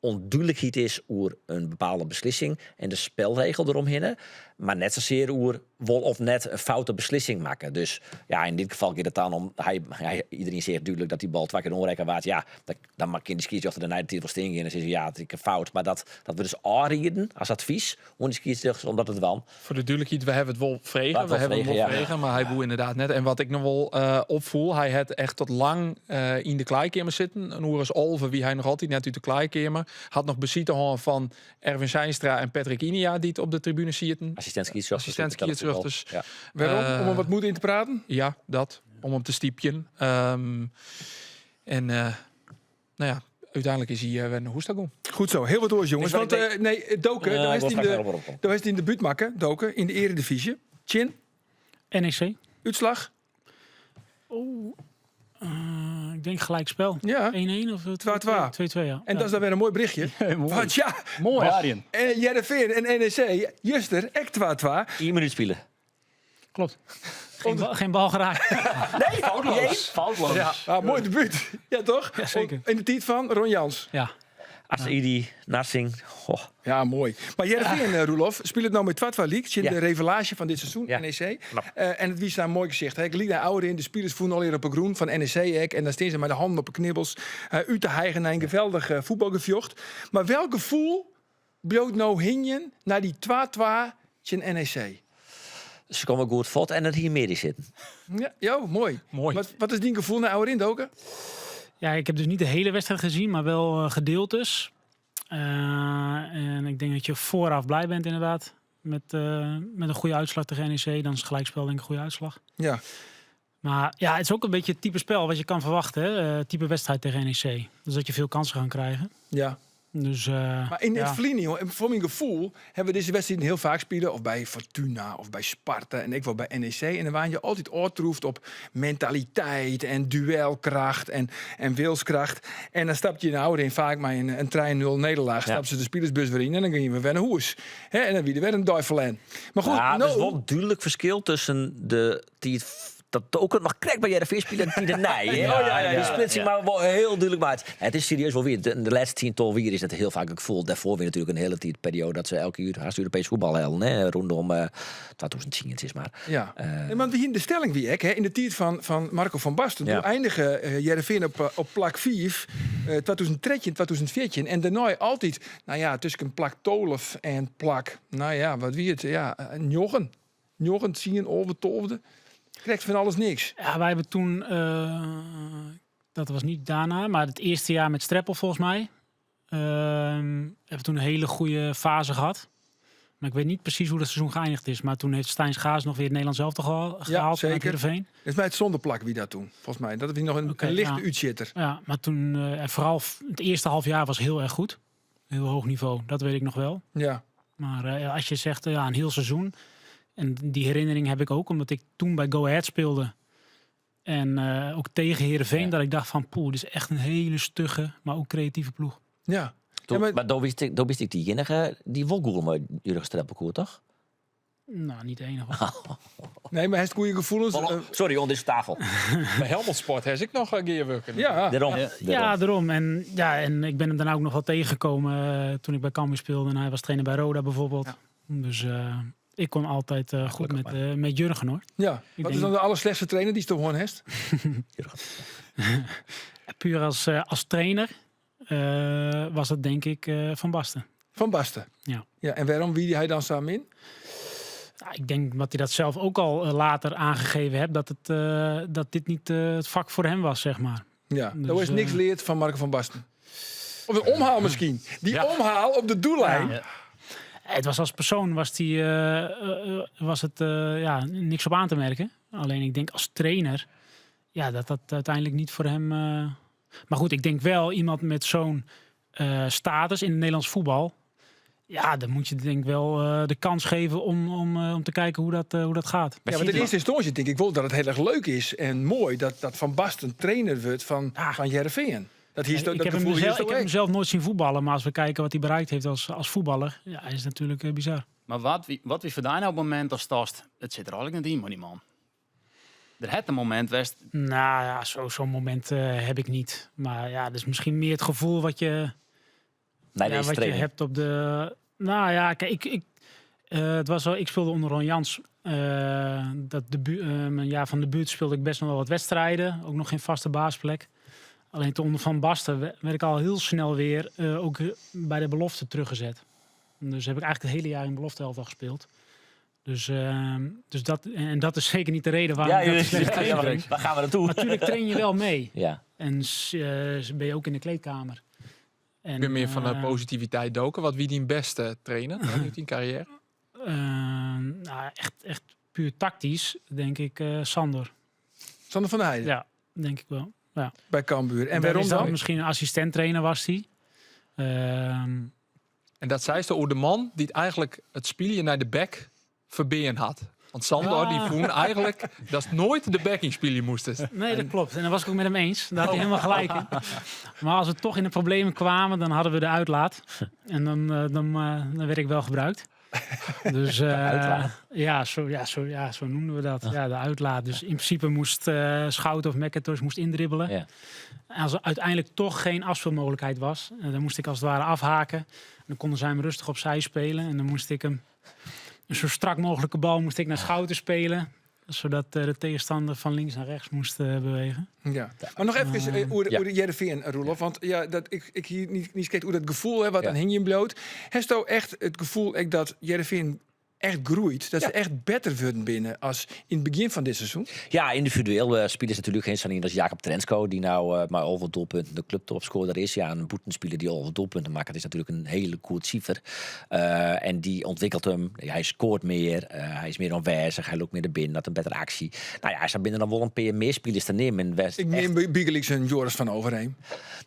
onduidelijkheid is over een bepaalde beslissing en de spelregel eromheen. Maar net zozeer over wol of net een foute beslissing maken. Dus ja, in dit geval gaat het dan om... Iedereen zegt duidelijk dat die bal twee keer onrekken waard. Ja, dan maak je de scheidsrechter daarna de titel stinken en dan zeg je, ja, het is een fout. Maar dat we dus aanrieden als advies, om de scheidsrechter, omdat het wel. Voor de duidelijkheid, we hebben het wel vregen. Laat We wel hebben hem wel vregen, ja. vregen, maar hij boe inderdaad net. En wat ik nog wel opvoel, hij had echt tot lang in de kleikamer zitten. Een oer Olve, wie hij nog altijd net uit de kleikamer. Had nog bezitten gehad van Erwin Zeinstra en Patrick Inia, die het op de tribune zitten. Assistent scheidsrechter. Assistent scheidsrechters. Ja. Waarom? Om hem wat moed in te praten? Ja, dat. Om hem te stiepjen. En uiteindelijk is hij weer naar Hoestagon. Goed zo, heel wat oors, jongens. Dus wat Want, ik nee, Doken, Ja, daar ik is wil hij straks in de nog wel opkomen. daar is hij in de buurt maken, Doken, in de Eredivisie. Chin? NEC. Uitslag? Oeh, ik denk gelijkspel. Ja. 1-1 of 2-2. 2-2, ja. En Ja. dat is dan weer een mooi berichtje. Ja, mooi. Want ja, Mooi, Arjen. En Heerenveen en NEC, Juster, ek 2-2. 1 minuut spelen. Klopt. Geen bal geraakt. Nee, foutloos. Foutloos. Ja. Ah, mooi debuut. Ja, toch? Ja, zeker. In de tijd van Ron Jans. Ja. Assaidi, Narsingh. Goh. Ja, mooi. Maar Heerenveen, Roelof, speelt het nou met Twatwa League. Zit de revelage van dit seizoen, NEC. Knap. En het wie daar een mooi gezicht. Hè. Ik liet daar ouder in. De spelers voelen al hier op het groen van NEC. Hè. En daar staan ze met de handen op de knibbels. Uit te hijgen naar een geweldig voetbalgevocht. Maar welk gevoel bloot nou hingen naar die 2-2 Tsjin NEC. Ze komme goed fuort en it hie mear yn sitten. Ja, jo, moai. Moai. Wat is dyn gefoel nei ôfrin, Doke? Ja, ik heb dus niet de hele wedstrijd gezien, maar wel gedeeltes. En ik denk dat je vooraf blij bent inderdaad. Met een goede uitslag tegen NEC. Dan is gelijkspel denk ik een goede uitslag. Maar ja, het is ook een beetje het type spel wat je kan verwachten. Hè? Type wedstrijd tegen NEC. Dus dat je veel kansen gaat krijgen. Dus Maar in het ja. verleden, jongen, voor mijn gevoel hebben we deze wedstrijd heel vaak spelen. Of bij Fortuna of bij Sparta en ik wel bij NEC. En dan waren je altijd oortroefd op mentaliteit en duelkracht en wilskracht. En dan stap je nou in vaak maar een trein 0 nederlaag. Stappen ze de spelersbus weer in en dan gaan we weer naar huis. Hè, en dan wie er weer een duivel in. Maar goed, Ja, er is nou wel een duidelijk verschil tussen de die het dat ook het nog krek bij Heerenveen spelen en die erna, hè? Oh, ja, ja, ja. Die splitsing maar wel heel duidelijk. Maar het is serieus wel weer. De laatste tiental weer is het heel vaak het gevoel. Daarvoor weer natuurlijk een hele tijd periode dat ze elke uur haast Europees voetbal hellen, hè? Rondom 2010, het is maar. Nee, want wie in de stelling wie ik, hè? In de tijd van Marco van Basten. Toen eindigen Heerenveen op plak 5, 2013, 2014. En daarna altijd, nou ja, tussen plak 12 en plak, nou ja, wat wie het, ja 9. 9, 10, 11, 12. Krijgt van alles niks. Ja, wij hebben toen, dat was niet daarna, maar het eerste jaar met Streppel volgens mij, hebben we toen een hele goede fase gehad. Maar ik weet niet precies hoe dat seizoen geëindigd is. Maar toen heeft Stijn Schaars nog weer het Nederlands elftal gehaald uit Heerenveen. Het is mij het zonderplak wie dat toen, volgens mij. Dat is nog een lichte uitzitter. Ja, maar toen, en vooral het eerste half jaar was heel erg goed. Heel hoog niveau, dat weet ik nog wel. Maar als je zegt, ja, een heel seizoen. En die herinnering heb ik ook, omdat ik toen bij Go Ahead speelde. En ook tegen Heerenveen, dat ik dacht van, poeh, dit is echt een hele stugge, maar ook creatieve ploeg. Toen, Ja, maar maar dan wist ik die enige die wel goed met Jurgen Streppel koer, toch? Nou, niet de enige, hoor. Nee, maar hij heeft goede gevoelens. Wel, sorry, onder deze tafel. Bij Helmond Sport heb ik nog een keer werken. Daarom. Ja, daarom. En, ja, en ik ben hem daarna ook nog wel tegengekomen toen ik bij Cambuur speelde. En hij was trainer bij Roda bijvoorbeeld. Dus ik kon altijd goed Gelukkig maar. met Jurgen, hoor. Ja. Ik Wat is denk dan de allerslechtste trainer die je toch gewoon hebt? Jurgen. Puur als trainer was dat denk ik Van Basten. Van Basten? Ja. Ja. En waarom wie hij dan samen in? Nou, ik denk dat hij dat zelf ook al later aangegeven heeft, dat dit niet het vak voor hem was. Ja, Dus, daar is niks leerd van Marco van Basten. Of een omhaal misschien. Die omhaal op de doellijn. Ja. Het was als persoon was die was het ja, niks op aan te merken. Alleen ik denk als trainer, ja, dat dat uiteindelijk niet voor hem. Maar goed, ik denk wel iemand met zo'n status in het Nederlands voetbal. Ja, dan moet je denk ik wel de kans geven om te kijken hoe dat gaat. Ja, want in eerste instantie denk ik wel dat het heel erg leuk is en mooi dat Van Basten trainer wordt van Heerenveen. Dat hier is Nee, dat gevoel hier is ik heb ook. hem zelf nooit zien voetballen, maar als we kijken wat hij bereikt heeft als voetballer, ja, hij is natuurlijk bizar. Maar wat wie verdijnen op het moment als tast, het zit er eigenlijk niet in, maar die man. Er het een moment west. Nou ja, zo'n moment heb ik niet. Maar ja, dat is misschien meer het gevoel wat je, Nee, ja, deze wat je training. hebt op de. Nou ja, kijk, ik, ik het was wel, ik speelde onder Ron Jans. Dat mijn jaar van debuut speelde ik best nog wel wat wedstrijden. Ook nog geen vaste baasplek. Alleen toen onder Van Basten werd ik al heel snel weer ook bij de belofte teruggezet. Dus heb ik eigenlijk het hele jaar in belofte elftal gespeeld. Dus en dat is zeker niet de reden waarom Ja, ik dat jullie- slecht ja, trainer ja, vind. waar gaan we naartoe? Maar natuurlijk train je wel mee. En ben je ook in de kleedkamer. En, ik ben meer van de positiviteit doken. Wat wie die beste trainer hè, nu in carrière? Nou, echt puur tactisch, denk ik, Sander. Sander van der Heijden? Ja, denk ik wel. Ja. Bij Cambuur. En Dan waarom is dat dan? Misschien een assistent-trainer was hij. En dat zei ze over de man die het eigenlijk het spelen naar de back verbeen had. Want Sander, die voelde eigenlijk dat is nooit de backing spelen moest. Nee, dat klopt. En daar was ik ook met hem eens. Daar had hij helemaal gelijk in. Maar als we toch in de problemen kwamen, dan hadden we de uitlaat. En dan werd ik wel gebruikt. Dus, De uitlaat? ja, zo noemden we dat. Ja, de uitlaat. Dus in principe moest Schouten of McIntosh moest indribbelen. En als er uiteindelijk toch geen afspeelmogelijkheid was, dan moest ik als het ware afhaken. En dan konden zij hem rustig opzij spelen. En dan moest ik hem een zo strak mogelijke bal moest ik naar Schouten spelen. Zodat de tegenstander van links naar rechts moest bewegen. Ja. Maar nog even, over de Heerenveen, Roelof. Want ja, dat ik, ik hier niet kijk hoe dat gevoel, hè, wat aan hing je bloot. Heeft nou echt het gevoel ik dat Heerenveen echt groeid. Dat se echt better wurden binne as yn it begjin fan dit seizoen. Ja, yndividueel eh, spilers natuerlik geen sa'n as Jacob Trenskow, dy't no eh, mei 11 doelpunten de kluptopscorer is. Ja, in bûtenspiler dy't 11 doelpunten makket is natuerlik in hiele goed sifer. Eh, en dy ûntwikkelet him. Ja, hy skoart mear, hy is mear oanwêzich, hy lûkt mear der binnen, hat in bettere aksje. No ja, sa binne der noch wol in pear mear spilers te neamen. Ik neam bygelyks in Joris van Overeem.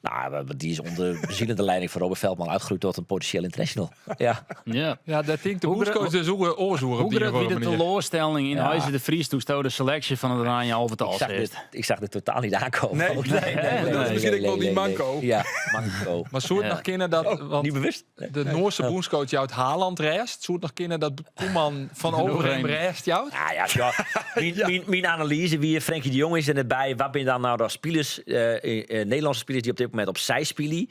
Nou, dy is ûnder bezielende leiding fan Robert Veldman útgroeid tot in potensjeel international. Ja. Ja. Ja, dêr tinkt de bûnscoach dus oer oars oer Hoe grut wie de teloarstelling yn Huize de Vries doe'tsto de seleksje fan it Oranje alvetal Ik zag seachst? dit, ik zag dit totaal niet aankomen. Nee, Ook. nee, dat is miskien ek wol dyn manko. Ja, manko. Mar soe it noch kinne dat... Want Niet bewust. de Noarske bûnscoach jout Haaland rêst. Soe it noch kinne dat Koeman Van Overeem rêst jout? Ja, ja, ja. Myn analyze wie, Frenkie de Jong is der net by. Wa binne dan no de spilers, Nederlânske spilers dy't op dit momint opsij spylje,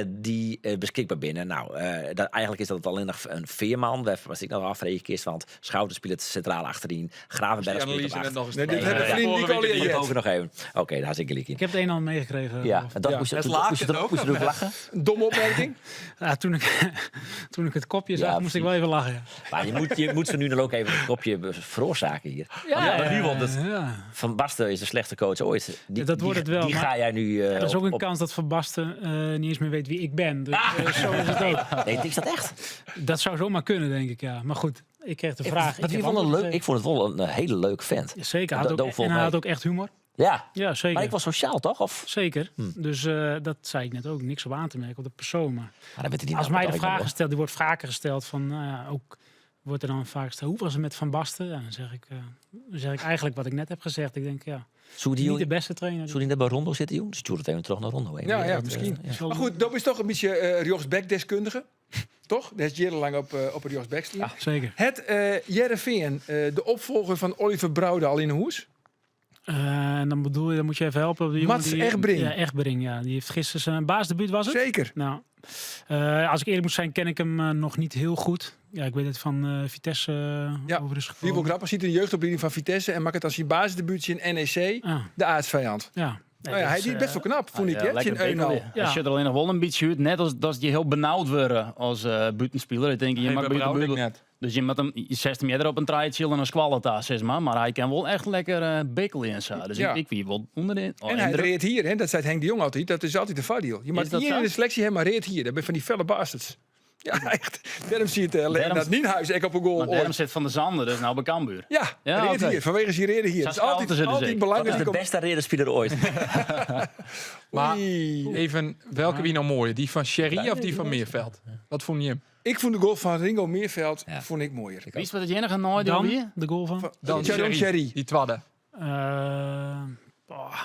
dy't beskikber binne? No, dat, eigentlik is dat allinnich in Veerman, wêr't ik noch ôffreegje kinst, want Schouten spilet sintraal achteryn, Gravenberch spilet op acht. Nee, dit ha we ferline wike al Nee, heard. ook noch even. Oké, dêr hast ek gelyk yn. Ik heb het een en ander meegekregen. Ja, Rolf. en dat moast je er ook lachen. Domme opmerking. Ja, toen ik het kopje zag, Ja, moest ik wel even lachen. Ja, Maar je moet ze nu dan ook even een kopje veroorzaken hier. Ja, Want nu wordt het, ja. Van Basten is de slechtste coach ooit. Die, Dat wordt het wel, Die maar ga jij nu Er is ook een op- kans dat Van Basten niet eens meer weet wie ik ben. Dus zo is het ook. Nee, is dat echt? Dat zou zomaar kunnen, denk ik. Ja. Maar goed, ik kreeg de vraag. Dat ik heb vond een antwoord leuk, gegeven. ik vond het wel een hele leuke vent. Ja, Zeker. Hij had Dat- ook, dat en volgens hij mij. had ook echt humor. Ja, Ja, zeker. maar ik was sociaal toch? Of? Zeker. Dus dat zei ik net ook. Niks op aan te merken op de persoon. Maar Maar dan werd hij niet als nou, mij de dat vraag ik nog gesteld, die wordt vaker gesteld van, nou ja, ook wordt er dan vaak gesteld, hoe was het met Van Basten? Ja, dan zeg ik eigenlijk wat ik net heb gezegd. Ik denk, ja, wel. Zou die, niet de beste trainer. zou die net bij Rondo zitten, joh? Stuur het even terug naar Rondo. hè? Ja, ja, Dat, misschien. ja. Maar goed, dat is toch een beetje rechtsback-deskundige. Toch? Dat is jarenlang op rechtsback staan. Zeker. Het Hearrenveen, de opvolger van Oliver Brouwer al in de hoes. En dan bedoel je, dan moet je even helpen. De jongen Mats die, Egbrink. Ja, Egbrink, ja. Die heeft gisteren zijn baasdebuut, was het? Zeker. Nou, als ik eerlijk moet zijn, ken ik hem nog niet heel goed. Ja, ik weet het van Vitesse Ja, over is Die gekomen. wil grappig ziet in de jeugdopleiding van Vitesse en maakt het als zijn basisdebuutje in NEC Ah, de aartsvijand. ja. Nou ja, hij dat deed is, best wel knap, vond ik. Ja, hè? lekker Tjin 1-0. bikkelen. Ja. Hij zit er alleen nog wel een beetje uit. Net als dat je heel benauwd wordt als buitenspeler. Ik denk, je Nee, mag bij buiten Brouwer buiten. net. Dus je met hem, je zet hem eerder op een treitje en een squaleta, zeg maar. Maar hij kan wel echt lekker bikkelen en zo. Dus Ja. ik wie wel onder de oh, En hij indruk. reed hier, hè? Dat zei Henk de Jong altijd. Dat is altijd de voordeel. Je mag dat hier zo? in de selectie hebben, maar reed hier. Dat ben van die felle bastards. Ja, echt. Daarom zie je het Leonard Nienhuis echt op een goal. Maar daarom ooit. zit Van der Zanden dus nou bij Cambuur. Ja, Ja, reed oké. hier. Vanwege zijn reden hier. Zo Het is altijd, schelden ze dus altijd ik. belangrijk. Dat is de om- beste redenspeler ooit. Maar Oei. even, welke wie nou mooier? Die van Sherry of die van Meerveld? Wat vond je hem? Ik vond de goal van Ringo Meerveld Ja. vond ik mooier. Wist wat het enige nadeel Dan wie? de goal van? Dan Sharon Sherry. Die twadde. Boah,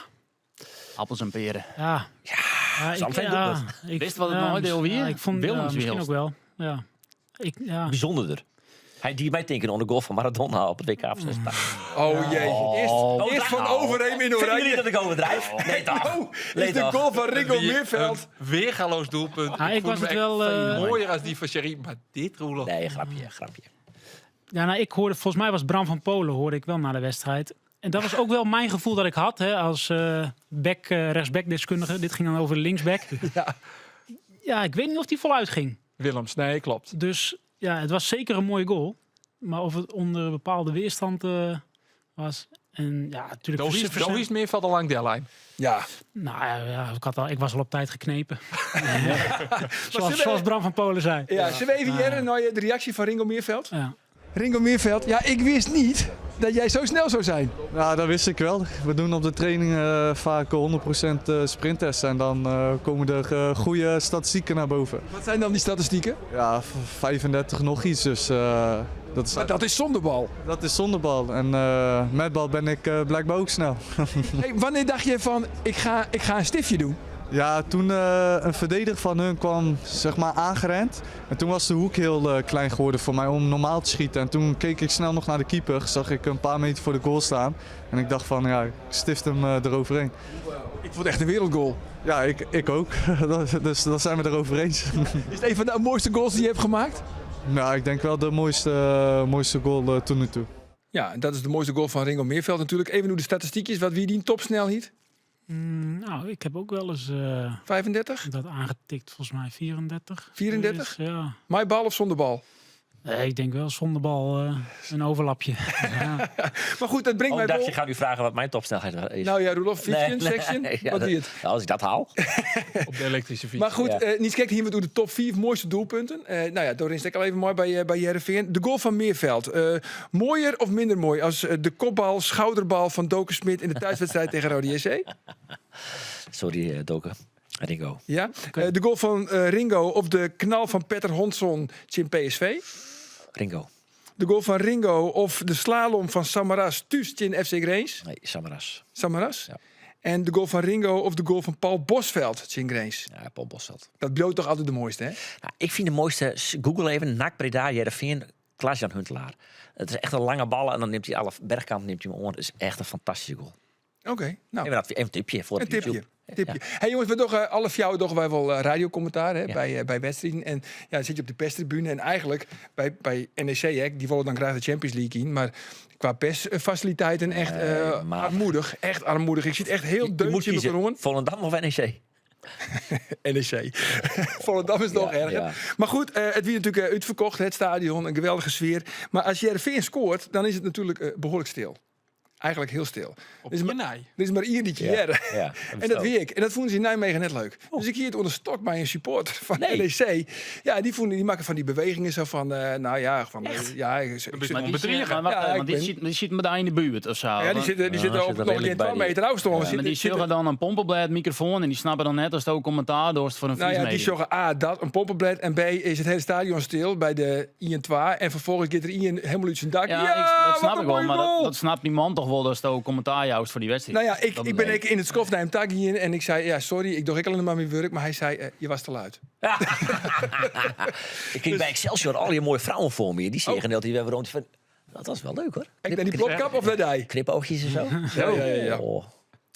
Appels en peren. ja. Ja, is altijd ja, doelpunt. ik- Wist wat het ja, nadeel wie? ja, ik vond Willems ja, wie misschien helst. ook wel. Ja. Ik, ja. Bijzonderder. Hij die mij denken onder de goal van Maradona op het WK van 86. Oh jee. Eerst, eerst van Overeem in Vinden jullie Oranje. dat ik overdrijf? Nee, toch? Oh, Nee, is de toch? goal van Ringo Die- Meerveld. Een weergaloos doelpunt. Ah, ik vond was hem het echt wel, veel mooier als die van Sherry, maar dit, Roelof. Nee, grapje, grapje. Ja, nou, ik hoorde, volgens mij was Bram van Polen, hoorde ik wel na de wedstrijd. En dat was ook wel mijn gevoel dat ik had hè, als back, rechtsback-deskundige. Dit ging dan over de linksback. Ja. Ja, ik weet niet of die voluit ging. Willems, nee, klopt. Dus ja, het was zeker een mooie goal. Maar of het onder bepaalde weerstand was. En ja, natuurlijk. Doe is Meerveld al lang de lijn. Ja. Nou ja, ja, ik was al op tijd geknepen. zullen we- Zoals Bram van Polen zei. Ja, zullen we even jaren naar de reactie van Ringo Meerveld? Ja. Ringo Meerveld, ja, ik wist niet dat jij zo snel zou zijn. Ja, dat wist ik wel. We doen op de training vaak 100% sprinttest en dan komen er goede statistieken naar boven. Wat zijn dan die statistieken? Ja, 35 nog iets, dus dat is, Maar dat is zonder bal. dat is zonder bal. En met bal ben ik blijkbaar ook snel. Hey, wanneer dacht je van, ik ga een stiftje doen? Ja, toen een verdediger van hun kwam zeg maar aangerend. En toen was de hoek heel klein geworden voor mij om normaal te schieten. En toen keek ik snel nog naar de keeper. Zag ik een paar meter voor de goal staan. En ik dacht van ja, ik stift hem eroverheen. Ik vond het echt een wereldgoal. Ja, ik ook. Dus dat zijn we erover eens. Is het een van de mooiste goals die je hebt gemaakt? Nou, ik denk wel de mooiste goal tot nu toe. Ja, en dat is de mooiste goal van Ringo Meerveld natuurlijk. Even hoe de statistiekjes, wat wie die topsnelheid? Nou, ik heb ook wel eens 35? dat aangetikt, volgens mij 34. 34? Dus, ja. Mijn bal of zonder bal? Nee, ik denk wel zonder bal een overlapje. ja. Maar goed, dat brengt Oh, mij ik dacht, wel... je gaat nu vragen wat mijn topsnelheid is. Nou ja, Roelof, 15, Nee, nee, 16? nee, ja, Wat dat- doe je het? Nou, als ik dat haal. Op de elektrische fiets. Maar goed, Ja. niet kijkt hier wat door de top 4 mooiste doelpunten. Nou ja, Doreen stek al even mooi bij Heerenveen. De goal van Meerveld. Mooier of minder mooi als de kopbal, schouderbal van Doken Smit in de thuiswedstrijd tegen Rode JC? Sorry, Doken. Ringo. Ja. De goal van Ringo of de knal van Petter Hondson in PSV? Ringo. De goal van Ringo of de slalom van Samaras thuis in FC Grains? Nee, Samaras. Samaras? Ja. En de goal van Ringo of de goal van Paul Bosveld in Grains? Ja, Paul Bosveld. Dat bloot toch altijd de mooiste, hè? Nou, ik vind de mooiste... Google even. NAC Breda, Heerenveen, Klaas-Jan Huntelaar. Het is echt een lange bal en dan neemt hij alle Bergkamp neemt hij hem om. Het is echt een fantastische goal. Oké, nou. Even, dat, even een tipje voor Een de tipje. YouTube. Tipje. Hey jongens, we doen alle jou doen wij wel radiocommentaar hè, Ja. bij wedstrijden. En ja, dan zit je op de perstribune en eigenlijk bij NEC, hè, die willen dan graag de Champions League in. Maar qua persfaciliteiten echt Nee, matig. armoedig. Echt armoedig. Ik zit echt heel Je moet deuntje in kiezen. mijn Volendam of NEC? NEC. Volendam is nog Ja, erger. ja. Maar goed, het werd natuurlijk uitverkocht, het stadion. Een geweldige sfeer. Maar als Heerenveen scoort, dan is het natuurlijk behoorlijk stil. Eigenlijk heel stil. Op Er is maar, Jenai. er is maar één die Ja, keer. ja, En dat weet ik. En dat vonden ze in Nijmegen net leuk. Dus ik hier het onder stok bij een supporter van Nee. NEC. Ja, die, vonden, die maken van die bewegingen zo van, nou ja, van, ja, ik, ik, ben Maar die, bedriegen. maar wacht Ja, even, ik want die, ben- zit, die zit me daar in de buurt of zo. ja, die Want- zitten, die Ja, zitten op zitten nog geen redelijk bij 12 die- meter afstand. Ja. maar die Zitten- zullen dan een pompenblad microfoon en die snappen dan net als het ook commentaar dorst voor een Nou ja, die Fries zorgen A, dat, een pompenblad. En B, is het hele stadion stil bij de IN2. En vervolgens gaat er IN helemaal uit zijn dak. Ja, Ja, ik, dat wat snap een ik wel, mooie maar dat, goal! dat snapt die man toch wel dat het ook commentaar juist voor die wedstrijd. Nou ja, ik, Dat ik ben bedoel ik in het skof naar hem taggie in en ik zei, ja, sorry, ik doe ik alleen maar mijn werk. Maar hij zei, je was te luid. Ik kreeg bij Excelsior al die mooie vrouwen voor me. Die zeggen dat die we rond van. Dat was wel leuk hoor. Ik naar die plopkap of naar die? Knipoogjes en zo. Ja, ja, ja, ja. Oh.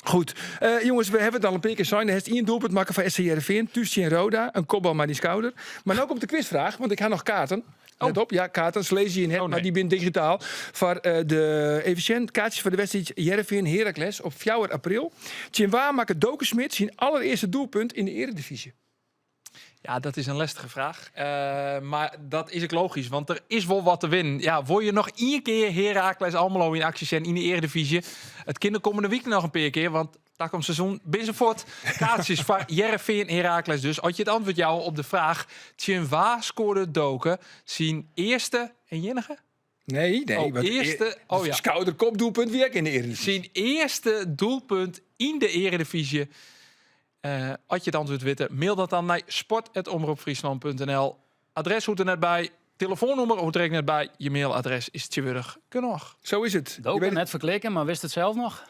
Goed. Jongens, we hebben het al een paar keer zijn. Er heeft één doelpunt maken van SC Heerenveen. Tussen in Roda. Een kopbal maar die schouder. Maar nu komt de quizvraag, want ik ga nog kaarten. Let op, ja, kaarten. Ze lezen je in het, Oh, nee. maar die ben digitaal. Voor de efficiënt kaartjes voor de wedstrijd Heerenveen Heracles op 4 april. Tjinwa maakt Doken Smit zijn allereerste doelpunt in de Eredivisie. Ja, dat is een lastige vraag. Maar dat is ook logisch, want er is wel wat te winnen. Ja, word je nog één keer Heracles Almelo in actie zijn in de Eredivisie? Het kind komende week nog een paar keer, want daar komt seizoen binnenvoort. Kaartjes van Heerenveen Heracles dus. Had je het antwoord jou op de vraag... Tjinwa scoorde Doken zijn eerste en enige? Nee, nee. Oh, want eerste- oh ja. Schouderkopdoelpunt wie ik in de Eredivisie. Zijn eerste doelpunt in de Eredivisie. Had je het antwoord weten, mail dat dan naar sport@omroepfriesland.nl. Adres hoort er net bij, telefoonnummer hoort er ook net bij. Je mailadres is tjewurrig genoeg. Zo is het. Je Doken, weet het. net verklikken, maar wist het zelf nog?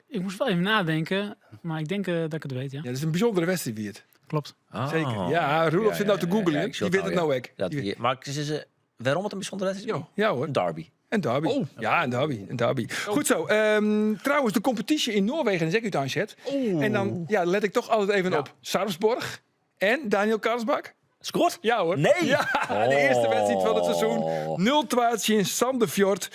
Ik moest wel even nadenken, maar ik denk dat ik het weet, ja. Ja, dat is een bijzondere wedstrijd, wie het. Klopt. Zeker. Ja, Roelof Ja, zit nou ja, te ja, googlen. ja, ik die zat weet het nou, nou ook. Dat, Die weet- maar is, is, waarom het een bijzondere wedstrijd is? Ja hoor. Een derby. Een derby. Oh. Ja, een derby. Een derby. Goed zo. Trouwens, de competitie in Noorwegen is ook uit aanzet. En dan ja, let ik toch altijd even op. Sarpsborg en Daniel Karlsbak. Scoort? Ja hoor. Nee! Ja, de eerste wedstrijd van het seizoen. Oh. 0-2 in Sandefjord.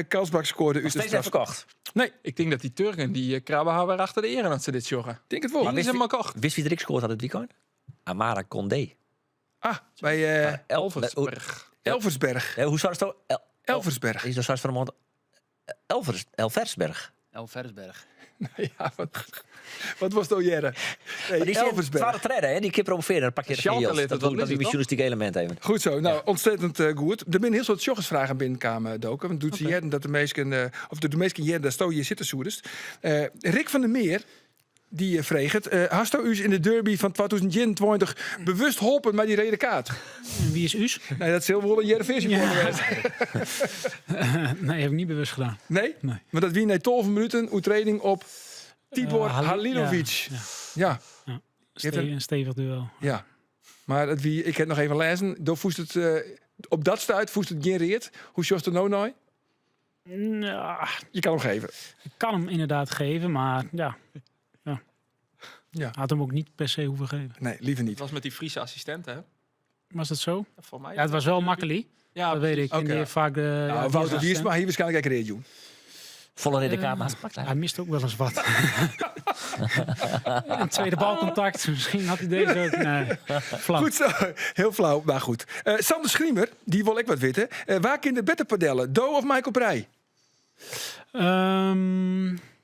Karlsbak scoorde uit de Steeds straf. even verkocht. Nee, Ik denk dat die Turken, die krabben haar weer achter de eren dat ze dit joggen. ik denk het wel. Die is hem maar kocht. Wist wie er ik scoort had het weekend? Amara Condé. Ah, bij Elversberg. Elversberg. Hoe zou het zo? Elversberg. Is dat straks van de Elvers, Elversberg. Elversberg. Ja, wat was het nou, Jerre? Nee, Maar die is Elversberg. twaalf treden, hè? Die keer promoveren, dan pak je er Schalke geen geld. lid, Dat, wat dat, is dat het, is journalistiek element even. Goed zo. Nou, ontzettend goed. Er zijn heel soort joggersvragen binnenkamen, Doken. Want doet ze Jerren dat de meesten, of de meesten Jerren daar sto je zitten soerdest. Rick van der Meer, die vreeg het. Hast u in de derby van 2021 bewust holpen met die rode kaart? En wie is Uus? Nee, dat is heel wel een Jerre supporter geweest. Nee, heb ik niet bewust gedaan. Nee? Nee. Want dat wie na 12 minuten oetreding op Tibor Halilovic. Ja, Ja. ja. heeft een- Een stevig duel. Ja. Maar het wie, ik heb nog even lezen. Door voest het, op dat stuit voest het geen reet. Hoe is het nou nou? Nou, Je kan hem geven. ik kan hem inderdaad geven, maar ja. Ja. Ja. Had hem ook niet per se hoeven geven. Nee, liever niet. Het was met die Friese assistent, hè? Was dat zo? Voor mij. Ja, het was wel makkelijk. Ja, dat weet ik. En Oké. die heeft vaak de, ja, Nou, die Wouter is Wiersma hier waarschijnlijk ook reet, joh. Folle reade kaarten hast pakt. Hij mist ook wel eens wat. Een tweede balcontact. Misschien had hij deze ook. Nee, flauw. Goed zo. Heel flauw, maar goed. Sander Schriemer, dy wol ek wat witte. Wa kin der better padelle? Do of Michael Breij?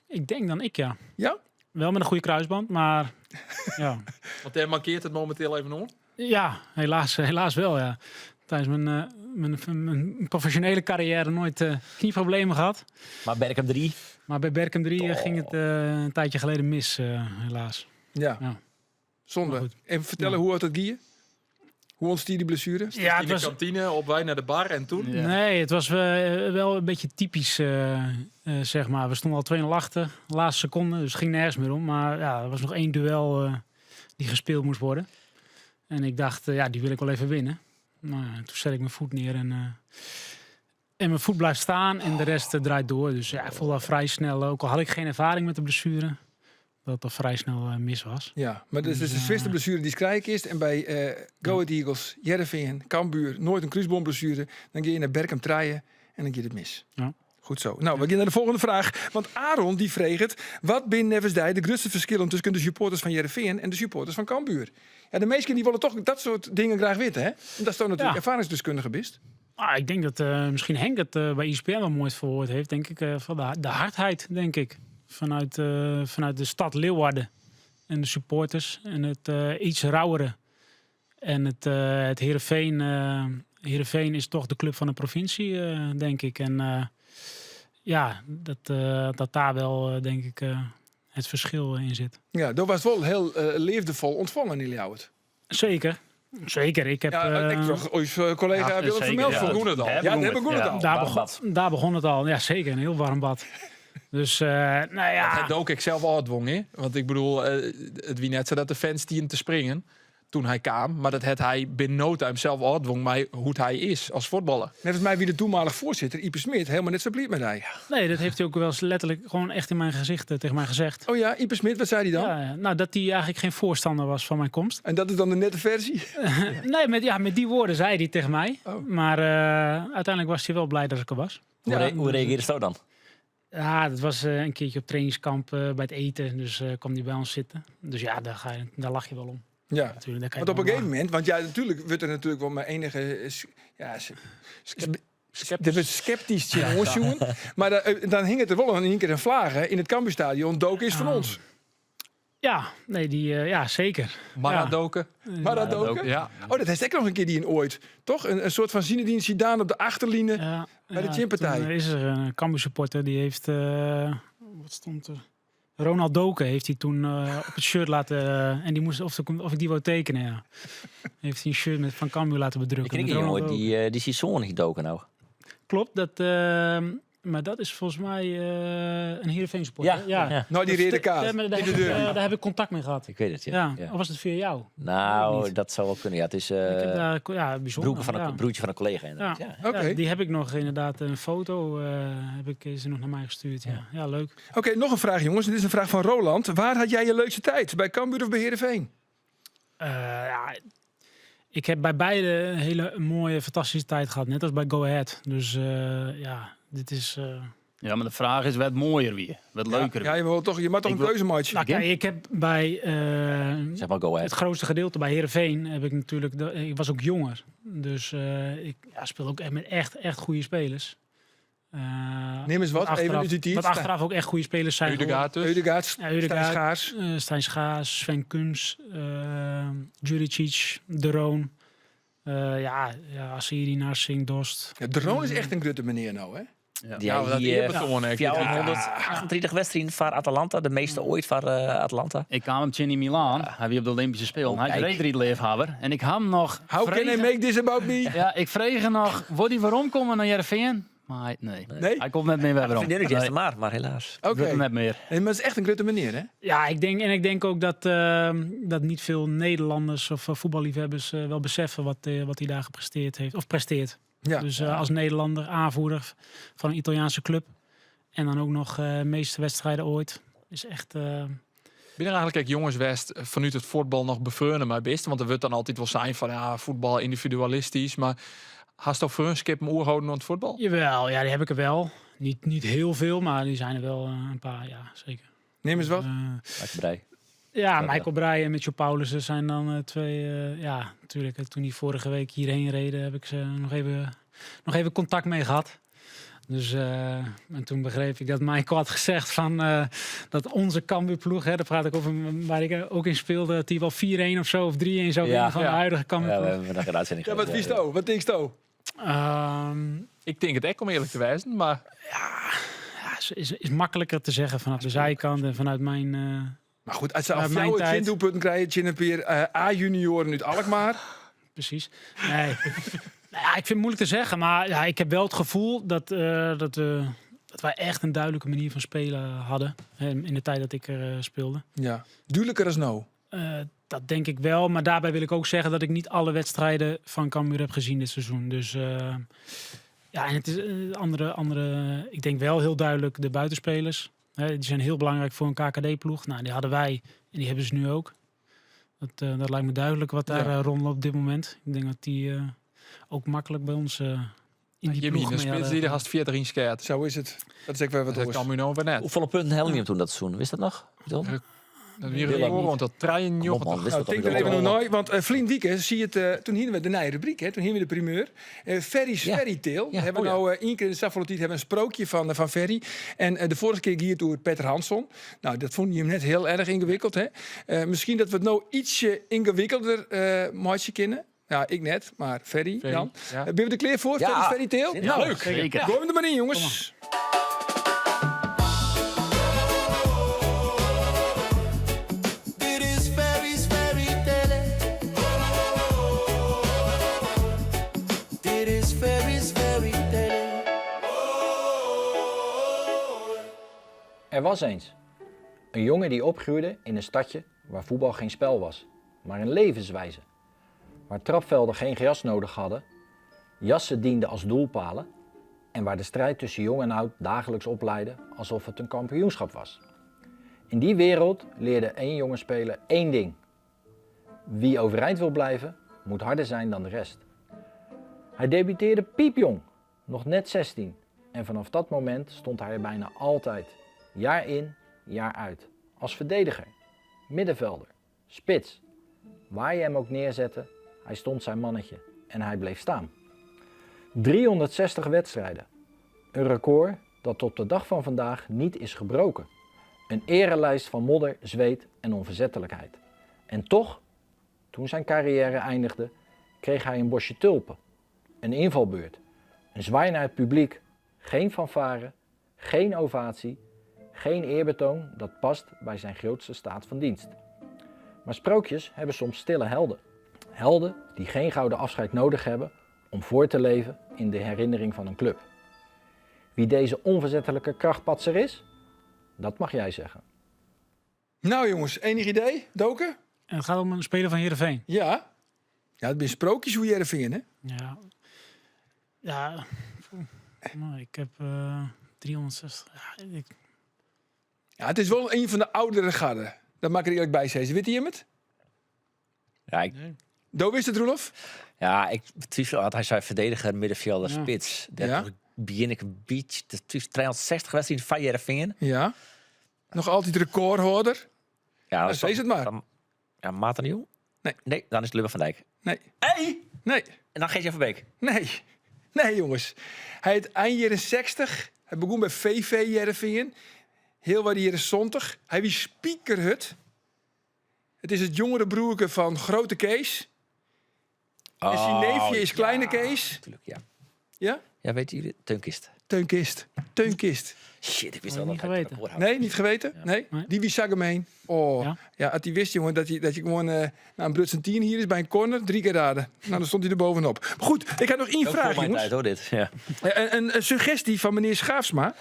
Ik denk dan ik, ja. Ja? Wel met een goede kruisband, maar ja. Want dêr mankearret it mominteel even oan. Ja, helaas, helaas wel, ja. Tijdens mijn professionele carrière nooit knieproblemen gehad. Maar Berkum 3? Maar bij Berkum 3 ging het een tijdje geleden mis, helaas. Ja. Ja. Zonde. Maar goed. En vertellen Ja. hoe had het gie? Hoe ontstier die blessure? Ja, In het de was, kantine, op wij naar de bar en toen? Ja. Nee, het was wel een beetje typisch, zeg maar. We stonden al 2-0 achter, laatste seconde, dus het ging nergens meer om. Maar ja, er was nog één duel die gespeeld moest worden. En ik dacht, ja, die wil ik wel even winnen. Nou, ja, toen zet ik mijn voet neer en mijn voet blijft staan en de rest draait door. Dus ja, ik voelde al vrij snel, ook al had ik geen ervaring met de blessure, dat het al vrij snel mis was. Ja, maar dus, dus de Dus, zwiste blessure die krijg is. En bij Go Ahead Eagles, Heerenveen, Cambuur, nooit een kruisbandblessure. Dan ga je naar Berkum traaien en dan gaat het mis. Ja. Goed zo. Nou, we gaan naar de volgende vraag. Want Aaron die vreeg het. Wat binne neffens dy de grutste ferskillen tusken de supporters fan Hearrenfean en de supporters fan Cambuur? Ja, de meesten die willen toch dat soort dingen graag weten, hè? En dat is toch natuurlijk Ja. ervaringsdeskundige bist. Ah, ik denk dat misschien Henk het bij ESPN wel mooi verwoord heeft, denk ik. Van de hardheid, denk ik. Vanuit de stad Leeuwarden en de supporters. En het iets rauwere. En het Heerenveen, Heerenveen is toch de club van de provincie, denk ik. En ja, dat daar wel, denk ik, het verschil in zit. Ja, dat was wel heel leefdevol ontvangen in Ljouwert. Zeker. Zeker. Ik heb, Ja, ik toch onze collega Ja, Willem zeker, Vermeld ja. voor Begon het al. Daar Ja, daar begon het, begon het ja. al. Daar Warm begon, bad. daar begon het al. Ja, zeker. Een heel warm bad. Dus, nou ja. Dat had ook ik zelf al dwong, hè? Want ik bedoel, het wie net zo dat de fans die te springen toen hij kwam, maar dat het hij binnen no time zelf al dwong, maar hoe het hij is als voetballer. Net als mij wie de toenmalig voorzitter, Ype Smid, helemaal net zo blij met hij. Nee, dat heeft hij ook wel eens letterlijk gewoon echt in mijn gezicht tegen mij gezegd. Oh ja, Ype Smid, wat zei hij dan? Ja, ja. Nou, dat hij eigenlijk geen voorstander was van mijn komst. En dat is dan de nette versie? Nee, met die woorden zei hij tegen mij. Oh. Maar uiteindelijk was hij wel blij dat ik er was. Hoe Ja. reageerde zo dan? Ja, dat was een keertje op trainingskamp bij het eten. Dus kwam hij bij ons zitten. Dus ja, daar lach je wel om. Ja. Natuurlijk, daar kan je Want op een wel gegeven om moment, want ja, natuurlijk wordt er natuurlijk wel mijn enige, ja, er wordt sceptisch tjin ons, jongen. Maar dan hing het er wel in één keer een vlaag, hè, in het Cambuurstadion. Doke is van ons. Ja, nee, die ja, zeker. Maradoke. Maradoke? Ja. Oh, dat heeft ook nog een keer die in ooit. Toch? Een soort van Zinedine Zidane op de achterline Ja, bij de ja, Chimpartij. toen is er een Cambuur supporter die heeft, wat stond er? Ronald Doke heeft hij toen op het shirt laten, en die moest of ik die wou tekenen, ja. Heeft hij een shirt van Cambuur laten bedrukken. Ik ken met een jongen Ronald Doke. die die zoon gedoken nou. Klopt, maar dat is volgens mij een Heerenveen supporter. Ja, Ja. ja. Nou, die Dat rode stu- kaart Ja, maar in de deur. daar heb ik contact mee gehad. Ik weet het, ja. Ja. Ja. Of was het via jou? Nou, Weet ik niet. dat zou wel kunnen. Ja, het is, Ik heb daar ja, bijzonder. ja. broertje van een collega inderdaad. Ja. Ja. Oké. Ja, die heb ik nog inderdaad een foto heb ik, is er nog naar mij gestuurd. Ja. Ja, leuk. Oké, nog een vraag jongens. Dit is een vraag van Roland. Waar had jij je leukste tijd? Bij Cambuur of bij Heerenveen? Ja, ik heb bij beide een hele mooie, fantastische tijd gehad. Net als bij Go Ahead. Dus ja, dit is... Ja, maar de vraag is, wat mooier weer? Wat leuker Ja, weer? je wil toch, je mag toch Ik een wil keuze maken. Nou, kijk, ik heb bij, Zeg maar Go Ahead. het grootste gedeelte bij Heerenveen heb ik natuurlijk... De, ik was ook jonger. Dus ik, ja, speel ook echt met echt, echt goede spelers. Neem eens wat, even uit die tijd. Wat achteraf ook echt goede spelers zijn geworden. Ødegaard dus. Ødegaard, Ja, Ødegaard, Stijn Schaars. Stijn Schaars, Sven Kums, Djuricic, De Roon. Ja, ja, Asiri, Narsingh, Dost. Ja, De Roon is echt een grote meneer nou, hè? Ja. Die Ja, maar dat hier, eerbetoon, hè, ik weet het. 438 wedstrijden voor Atalanta, de meeste ooit voor Atalanta. Ik kwam hem in in Milaan, hij wie op de Olympische Spelen. Oh, Hij is kijk. reedrietliefhebber. En ik had hem nog How can I vregen- make this about me? Ja, ik vreeg hem nog, wordt hij waarom komen naar Heerenveen? Maar hij, nee. Nee? Hij komt net meer weer waarom. Vriendin Nee, nee. maar helaas. Oké. wordt hem net meer. Nee, maar het is echt een grote meneer, hè? Ja, en ik denk ook dat niet veel Nederlanders of voetballiefhebbers wel beseffen wat hij daar gepresteerd heeft. Of presteert. Ja. Dus als Nederlander, aanvoerder van een Italiaanse club. En dan ook nog meeste wedstrijden ooit. Is echt... Ben er eigenlijk ook jongens West vanuit het voetbal nog bevreunde maar best? Want er wordt dan altijd wel zijn van ja, voetbal individualistisch. Maar Hast al freonskippen oerholden oan it fuotbal? Jawel, ja, die heb ik er wel. Niet, niet heel veel, maar die zijn er wel een paar, ja, zeker. Neem eens wat. Michael Breij. Ja, Michael Breij en Mitchell Paulussen zijn dan twee... ja, natuurlijk. Toen die vorige week hierheen reden, heb ik ze nog even contact mee gehad. Dus, en toen begreep ik dat Michael had gezegd van, dat onze Cambuurploeg, hè, daar praat ik over waar ik ook in speelde, dat die wel 4-1 of zo of 3-1 zou winnen van de huidige Cambuurploeg. Ja, we hebben nog een uitzending Ja, wat gehad. wist je? Wat denkst du? Ik denk het echt om eerlijk te wijzen, maar Ja, ja, is makkelijker te zeggen vanaf de zijkant en vanuit mijn, Maar goed, als ze al vanuit mijn flauwe tijd. tien doelpunten krijgen, tjin een paar A-junioren uit Alkmaar. Precies. Nee. Nou ja, ik vind het moeilijk te zeggen, maar ja, ik heb wel het gevoel dat wij echt een duidelijke manier van spelen hadden. Hè, in de tijd dat ik er speelde. Ja, duidelijker als nou. Dat denk ik wel, maar daarbij wil ik ook zeggen dat ik niet alle wedstrijden van Cambuur heb gezien dit seizoen. Dus ja, en het is andere, ik denk wel heel duidelijk de buitenspelers. Hè, die zijn heel belangrijk voor een K K D-ploeg. Nou, die hadden wij en die hebben ze nu ook. Dat lijkt me duidelijk wat daar, rondloopt op dit moment. Ik denk dat die ook makkelijk bij ons in die Jimmy, ploeg de mee spits hadden. die er haast 40 in skeert. Zo is het. Dat is ook weer wat Dat oors. kan nu nou weer net. Hoeveel punten helde je hem toen dat seizoen? Wist dat nog? Bedoel? Dat weer Willem een niet. rond dat trein, Kom op, man, wist Nou, dat denk toch er even niet? nog nooit, want Vlien Wieke, zie je het toen hier we de nieuwe rubriek, hè, toen hier we de primeur. Ferry's Fairy Tale. We hebben nou één keer in de Saffoletiet hebben een sprookje van Ferry. En de vorige keer hier door Peter Hansson. Nou, dat vond je hem net heel erg ingewikkeld, hè. Misschien dat we het nou ietsje ingewikkelder maatje kennen. Ja, ik net, maar Ferry, Ferry, dan. ja. Ben je er klaar voor? Ja. Ferry's Fairy Tale? Zin in. Nou, leuk. Zeker. Gooi hem er maar in, jongens. Kom maar. Dit is Ferry's Fairy Tale. Dit is Ferry's Fairy Tale. Er was eens een jongen die opgroeide in een stadje waar voetbal geen spel was, maar een levenswijze. Waar trapvelden geen gras nodig hadden, jassen dienden als doelpalen en waar de strijd tussen jong en oud dagelijks opleidde alsof het een kampioenschap was. In die wereld leerde één jonge speler één ding. Wie overeind wil blijven, moet harder zijn dan de rest. Hij debuteerde piepjong, nog net 16. En vanaf dat moment stond hij er bijna altijd, jaar in, jaar uit. Als verdediger, middenvelder, spits. Waar je hem ook neerzette, hij stond zijn mannetje en hij bleef staan. 360 wedstrijden. Een record dat tot de dag van vandaag niet is gebroken. Een erelijst van modder, zweet en onverzettelijkheid. En toch, toen zijn carrière eindigde, kreeg hij een bosje tulpen. Een invalbeurt. Een zwaai naar het publiek. Geen fanfare, geen ovatie, geen eerbetoon dat past bij zijn grootste staat van dienst. Maar sprookjes hebben soms stille helden. Helden die geen gouden afscheid nodig hebben om voor te leven in de herinnering van een club. Wie deze onverzettelijke krachtpatser is, dat mag jij zeggen. Nou jongens, enig idee? Doken? En het gaat om een speler van Heerenveen. Ja. Ja, het zijn sprookjes hoe Heerenveen, hè? Ja. Ja. Nou, ik heb 360. Ja, ik... Ja, het is wel een van de oudere garden. Dat mag ik er eerlijk bij zeggen. Weet je hem het? Ja, ik... Nee. Do wist het, Roelof? Ja, ik twijfel altijd. Hij zei verdediger, middenvelder, Ja. spits. Dat Ja. begin ik een beetje te twijfelen. 360 wedstrijden van Heerenveen. Ja. Nog altijd recordhouder. Ja, Nou, dat zeg het maar. Dan, ja, Maarten de Jong? Nee. Nee, dan is het Lubbe van Dijk. Nee. Hey! Nee. En dan Geert-Jan Verbeek. Nee. Nee, jongens. Hij het eind jaren 60. Hij begon bij VV Heerenveen. Heel wat jaren 70. Hij wie spiekerhut. Het is het jongere broerke van Grote Kees. En zijn Oh, neefje is Kleine ja, Kees. Natuurlijk, ja. Ja? Ja, weet jullie? Teunkist. Teunkist. Teunkist. Shit, ik wist Had al ik dat niet hij het geweten. record had. Nee, niet geweten? Ja. Nee? Nee. Die wist gemeen. Oh. Ja. Ja, had hij wist, jongen, dat je gewoon na een Brutsen 10 hier is bij een corner, 3 keer raden. Nou, dan stond hij er bovenop. Maar goed, ik had nog één Ook vraag, voor mijn jongens. tijd, hoor, dit. Ja. Een suggestie van meneer Schaafsma.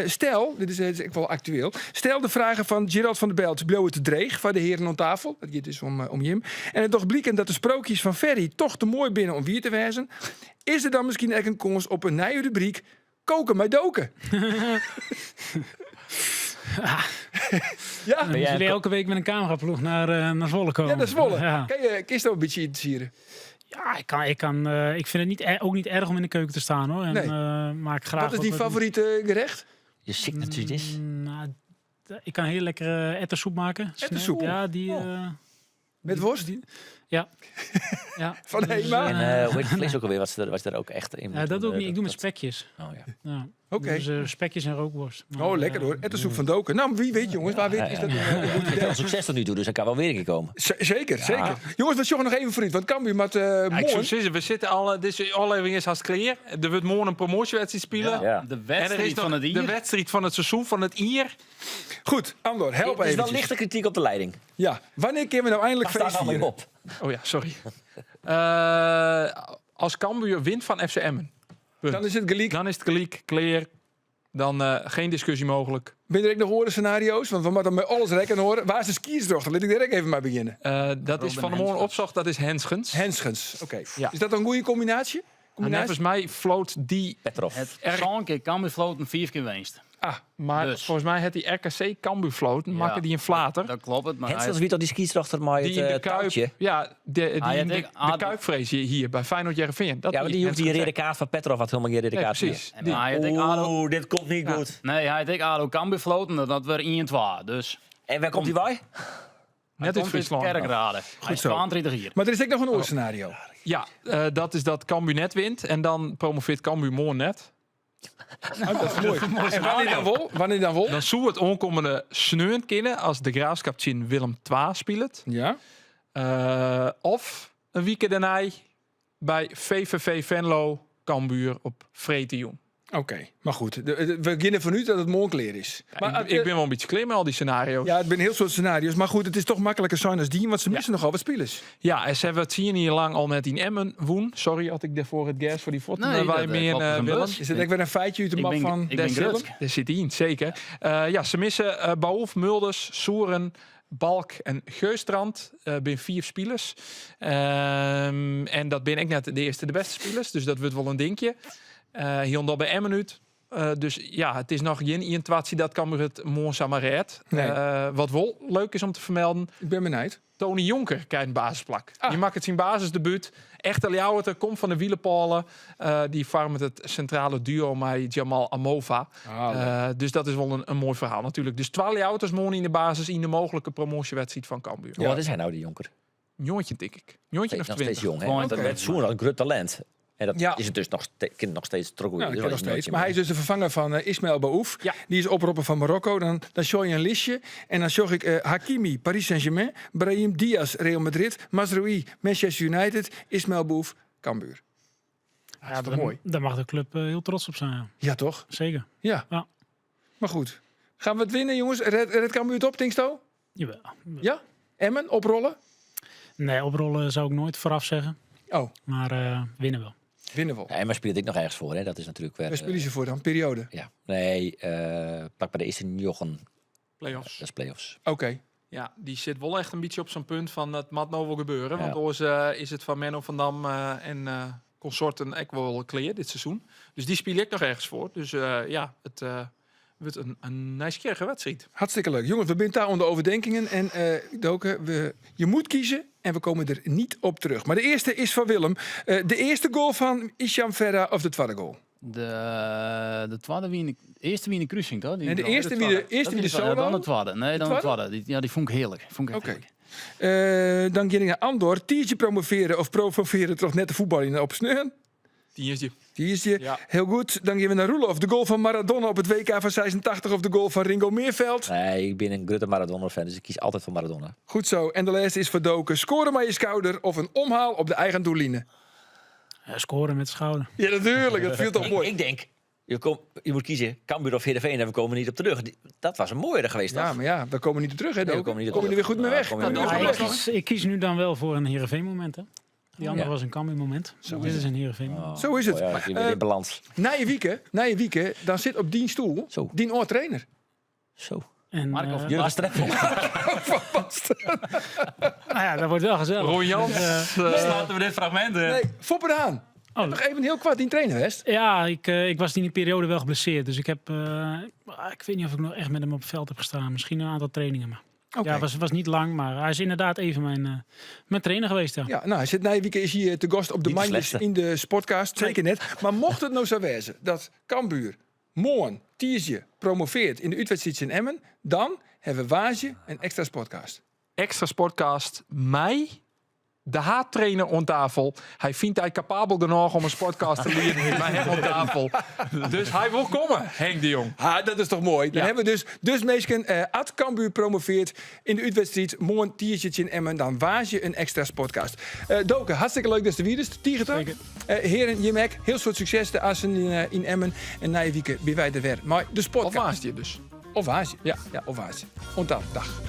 Stel, dit is ook wel actueel. Stel de vragen van Gerald van der Belt, Blauwe te Dreeg, van de heren aan tafel. Dat gaat dus om Jim. En het toch blikken dat de sprookjes van Ferry toch te mooi binnen om wier te wijzen. Is er dan misschien echt een kans op een nieuwe rubriek Koken met doken? Ja. Dan moeten jullie elke week met een cameraploeg naar Zwolle komen. Ja, naar Zwolle. Ja. Kan je kist ook een beetje interesseren? Ja, ik, kan, ik, kan, ik vind het niet, ook niet erg om in de keuken te staan hoor. En, Nee. Maak graag Wat is die wat- favoriete gerecht? Je signature is. Nou, ik kan heel lekkere ettersoep maken. Ettersoep? Ja, die... Oh. Met worst? Ja. ja. Van Dus, Hema? En hoe heet het vlees ook alweer? Was daar ook echt in? Ja, dat doe ik niet. Ik doe met dat- spekjes. Oh ja. Ja. Oké. Dus spekjes en rookworst. Maar, Oh, lekker hoor. Ettersoep van Doken. Nou, wie weet jongens, waar weet is dat een goed idee. Wel succes tot nu toe, dus hij kan wel weer een keer komen. Zeker, zeker. Jongens, we zorgen nog even vooruit, want Cambuur moet Ja, ik zou morgen... zeggen, we zitten al, deze aflevering is hartstikke klaar. Er wordt morgen een promotiewedstrijd spelen. Ja. De En er wedstrijd is nog van het de hier. wedstrijd van het seizoen van het Ier. Goed, Andor, help Het is wel even. lichte kritiek op de leiding. Ja, wanneer kunnen we nou eindelijk Daar feest staat allemaal vieren? op. Oh ja, sorry. Als Cambuur wint van FC Emmen, Punt. Dan is het gelijk. dan is het gelijk, clear. Dan geen discussie mogelijk. Ben er ook nog horen scenario's? Want we moeten met alles rekken horen. Waar is de skiesdochter? Laat ik direct even maar beginnen. Dat is van de morgen opzocht, dat is Henschens. Henschens, oké. Ja. Is dat een goede combinatie? En Combinatie? volgens mij floot die... Petrov. Het zo'n keer Cambuur floten, vier keer winst. Ah, maar Dus. volgens mij het die RKC Cambuur floten, Ja. maken die een flater. Dat klopt het, maar hij- Henschens wie toch die skiesdochter maar Die het in de eh, Kuip, touwtje. ja, die Ah, ja, in de, ik- de ah, Kuipvrees hier, hier bij Feyenoord Heerenveen. Dat Ja, maar die hoeft die Henschens rode kaart van Petrov had helemaal geen rode Nee, kaart precies. En Die. hij had ik ADO, Oeh, dit komt niet goed. nee, hij had ik ADO Cambuur floten, dat dat weer 1 2. Dus En waar komt die bij? Net uit komt uit Friesland. Kerkrade. Hij is zo. 32 hier. Maar er is ook nog een oor-scenario. Ja, dat is dat Cambuur net wint en dan promoveert Cambuur morgen net. Dat is mooi. En wanneer dan wel? Wanneer dan wel? Dan zou het onkomende sneun kennen als de Graafschap in Willem II speelt. Ja. Of een weekend daarna bij VVV Venlo Cambuur op Vretejoen. Oké, maar goed. We beginnen van nu dat het morgen klaar is. Maar, Ik ben wel een beetje klaar met al die scenario's. Ja, het zijn heel soort scenario's. Maar goed, het is toch makkelijker zijn als die, want ze missen nogal wat spelers. Ja, en ze hebben het zien hier lang al net in Emmen woen. Sorry had ik daarvoor het gas voor die foto Nee, waar dat, je meer klopt als een Willem. bus. Is het ook weer een feitje uit de Ik map ben- van ik ben Des grutsk. Willem? Daar zit hij in, zeker. Ja, ze missen Baouf, Mulders, Soeren, Balk en Geurstrand. Ben 4 spelers. En dat ben ik net de eerste de beste spelers. Dus dat wordt wel een dingetje. Hyundai bij Emmen uit. Dus ja, het is nog geen intuatie dat Cambuur het Monza redt. Nee. Wat wel leuk is om te vermelden. Ik ben benieuwd. Tony Jonker krijgt een basisplak. Die maakt het zijn basisdebuut. Echte Ljouwerter, komt van de wielenpalen. Die vormt het centrale duo met Jamal Amova. Dus dat is wel een mooi verhaal natuurlijk. Dus 12 Ljouwerters morgen in de basis in de mogelijke promotiewedstrijd van Cambuur. Wat is hij nou, die Jonker? Jongetje, denk ik. Jongetje of Nog steeds 20. jong, hè? Want dat werd Soeren een groot talent. En dat Ja. is het dus nog, kind nog steeds terug. Ja, dat kan nog steeds. Maar hij is dus de vervanger van Ismaël Baouf. Ja. Die is oproepen van Marokko. Dan show je een listje. En dan zag ik Hakimi, Paris Saint-Germain. Brahim Diaz, Real Madrid. Mazraoui, Manchester United. Ismaël Baouf, Cambuur. Ja, dat is toch mooi? Daar mag de club heel trots op zijn. Ja. Ja, toch? Zeker. Ja. Ja. Maar goed. Gaan we het winnen, jongens? Red Cambuur het op, Tinksto? Jawel. Ja? Emmen, oprollen? Nee, oprollen zou ik nooit vooraf zeggen. Oh. Maar winnen wel. Winnen wel. Ja, en maar speelt ik nog ergens voor, hè? Dat is natuurlijk weer. Waar spelen ze voor dan? Periode? Ja. Nee, plak bij de eerste Jochen. Play-offs. Dat is play-offs. Oké. Ja, die zit wel echt een beetje op zo'n punt van het moet nou wel gebeuren. Ja. Want anders is het van Menno van Dam en consorten ook wel clear dit seizoen. Dus die speel ik nog ergens voor. Dus ja, het wordt een nieuwsgierige wedstrijd. Hartstikke leuk. Jongens, we zijn daar onder overdenkingen. En Doke, je moet kiezen en we komen er niet op terug. Maar de eerste is van Willem. De eerste goal van Isham Ferra of de tweede goal? De tweede wie in de, eerste wie in de kruising, toch? Die En de de eerste wie de, eerste Dat wie de is de tweede. solo? Ja, dan de tweede. Nee, dan de tweede? tweede. Die, ja, die vond ik heerlijk. Vond ik echt Oké. heerlijk. Dan ging ik naar Andor. Tiertje promoveren of promoveren toch net de voetbal in op Sneun? Tiertje. Tiertje. Ja. Heel goed. Dan gaan we naar Roelof. De goal van Maradona op het WK van 86 of de goal van Ringo Meerveld? Nee, ik ben een grote Maradona-fan, dus ik kies altijd voor Maradona. Goed zo. En de laatste is voor Doken. Scoren maar je schouder of een omhaal op de eigen doelline. Ja, scoren met de schouder. Ja, natuurlijk. Dat viel toch mooi. Ik denk, je moet kiezen Cambuur of Heerenveen en we komen niet op terug. Dat was een mooiere geweest, Ja, toch? maar ja, we komen niet op terug, hè, Nee, we Doken? komen niet op Kom je er weer goed mee terug. weg? Nou, kom je Kom je weer er Ja, goed mee weg? ik kies nu dan wel voor een Heerenveen moment, hè? Die andere Ja. was een Cambuur moment. Zo Dit is is een Heerenveen moment. Zo is het. Oh, ja, ik ben weer in balans. Na je wieken, dan zit op die stoel Zo. die oor-trainer. Zo. En, Marco van Jurgen Streppel. Nou ja, dat wordt wel gezellig. Ron Jans. Dus, Laten we dit fragment in. Nee, Foppe de Haan. Oh. Nog even heel kwart die trainer, West. Ja, ik was in die periode wel geblesseerd. Dus ik heb, ik weet niet of ik nog echt met hem op het veld heb gestaan. Misschien een aantal trainingen, maar Oké. Ja, was niet lang, maar hij is inderdaad even mijn, eh, mijn trainer geweest. Ja. Ja, nou, hij zit nije wike is hier te gast op de Niet de mandjes slechtste. in de sportcast. Zeker net. Maar mocht het nou zo wezen dat Cambuur morgen Tiertje promoveert in de uitwedstrijd in Emmen, dan hebben we Waasje een extra sportcast. Extra sportcast mei. De haattrainer aan tafel. Hij vindt hij capabel genoeg om een sportcast te leren bij hem op tafel. Dus hij wil komen, Henk de Jong. Ah, dat is toch mooi. Dan Ja. hebben we dus, dus meesken, eh Ad Cambuur promoveert in de uitwedstrijd. Morgen Tiertje in Emmen, dan Waasje een extra sportcast. Eh Doke, hartstikke leuk dat je er weer is. Tiger toch? Zeker. Eh, heren, Jimek, heel soort succes de Assen in, eh, in Emmen. En na je week bij wij er weer. Maar de Of sportcast. Waasje dus. Of Waasje. Ja. ja of Waasje. Want dan, dag.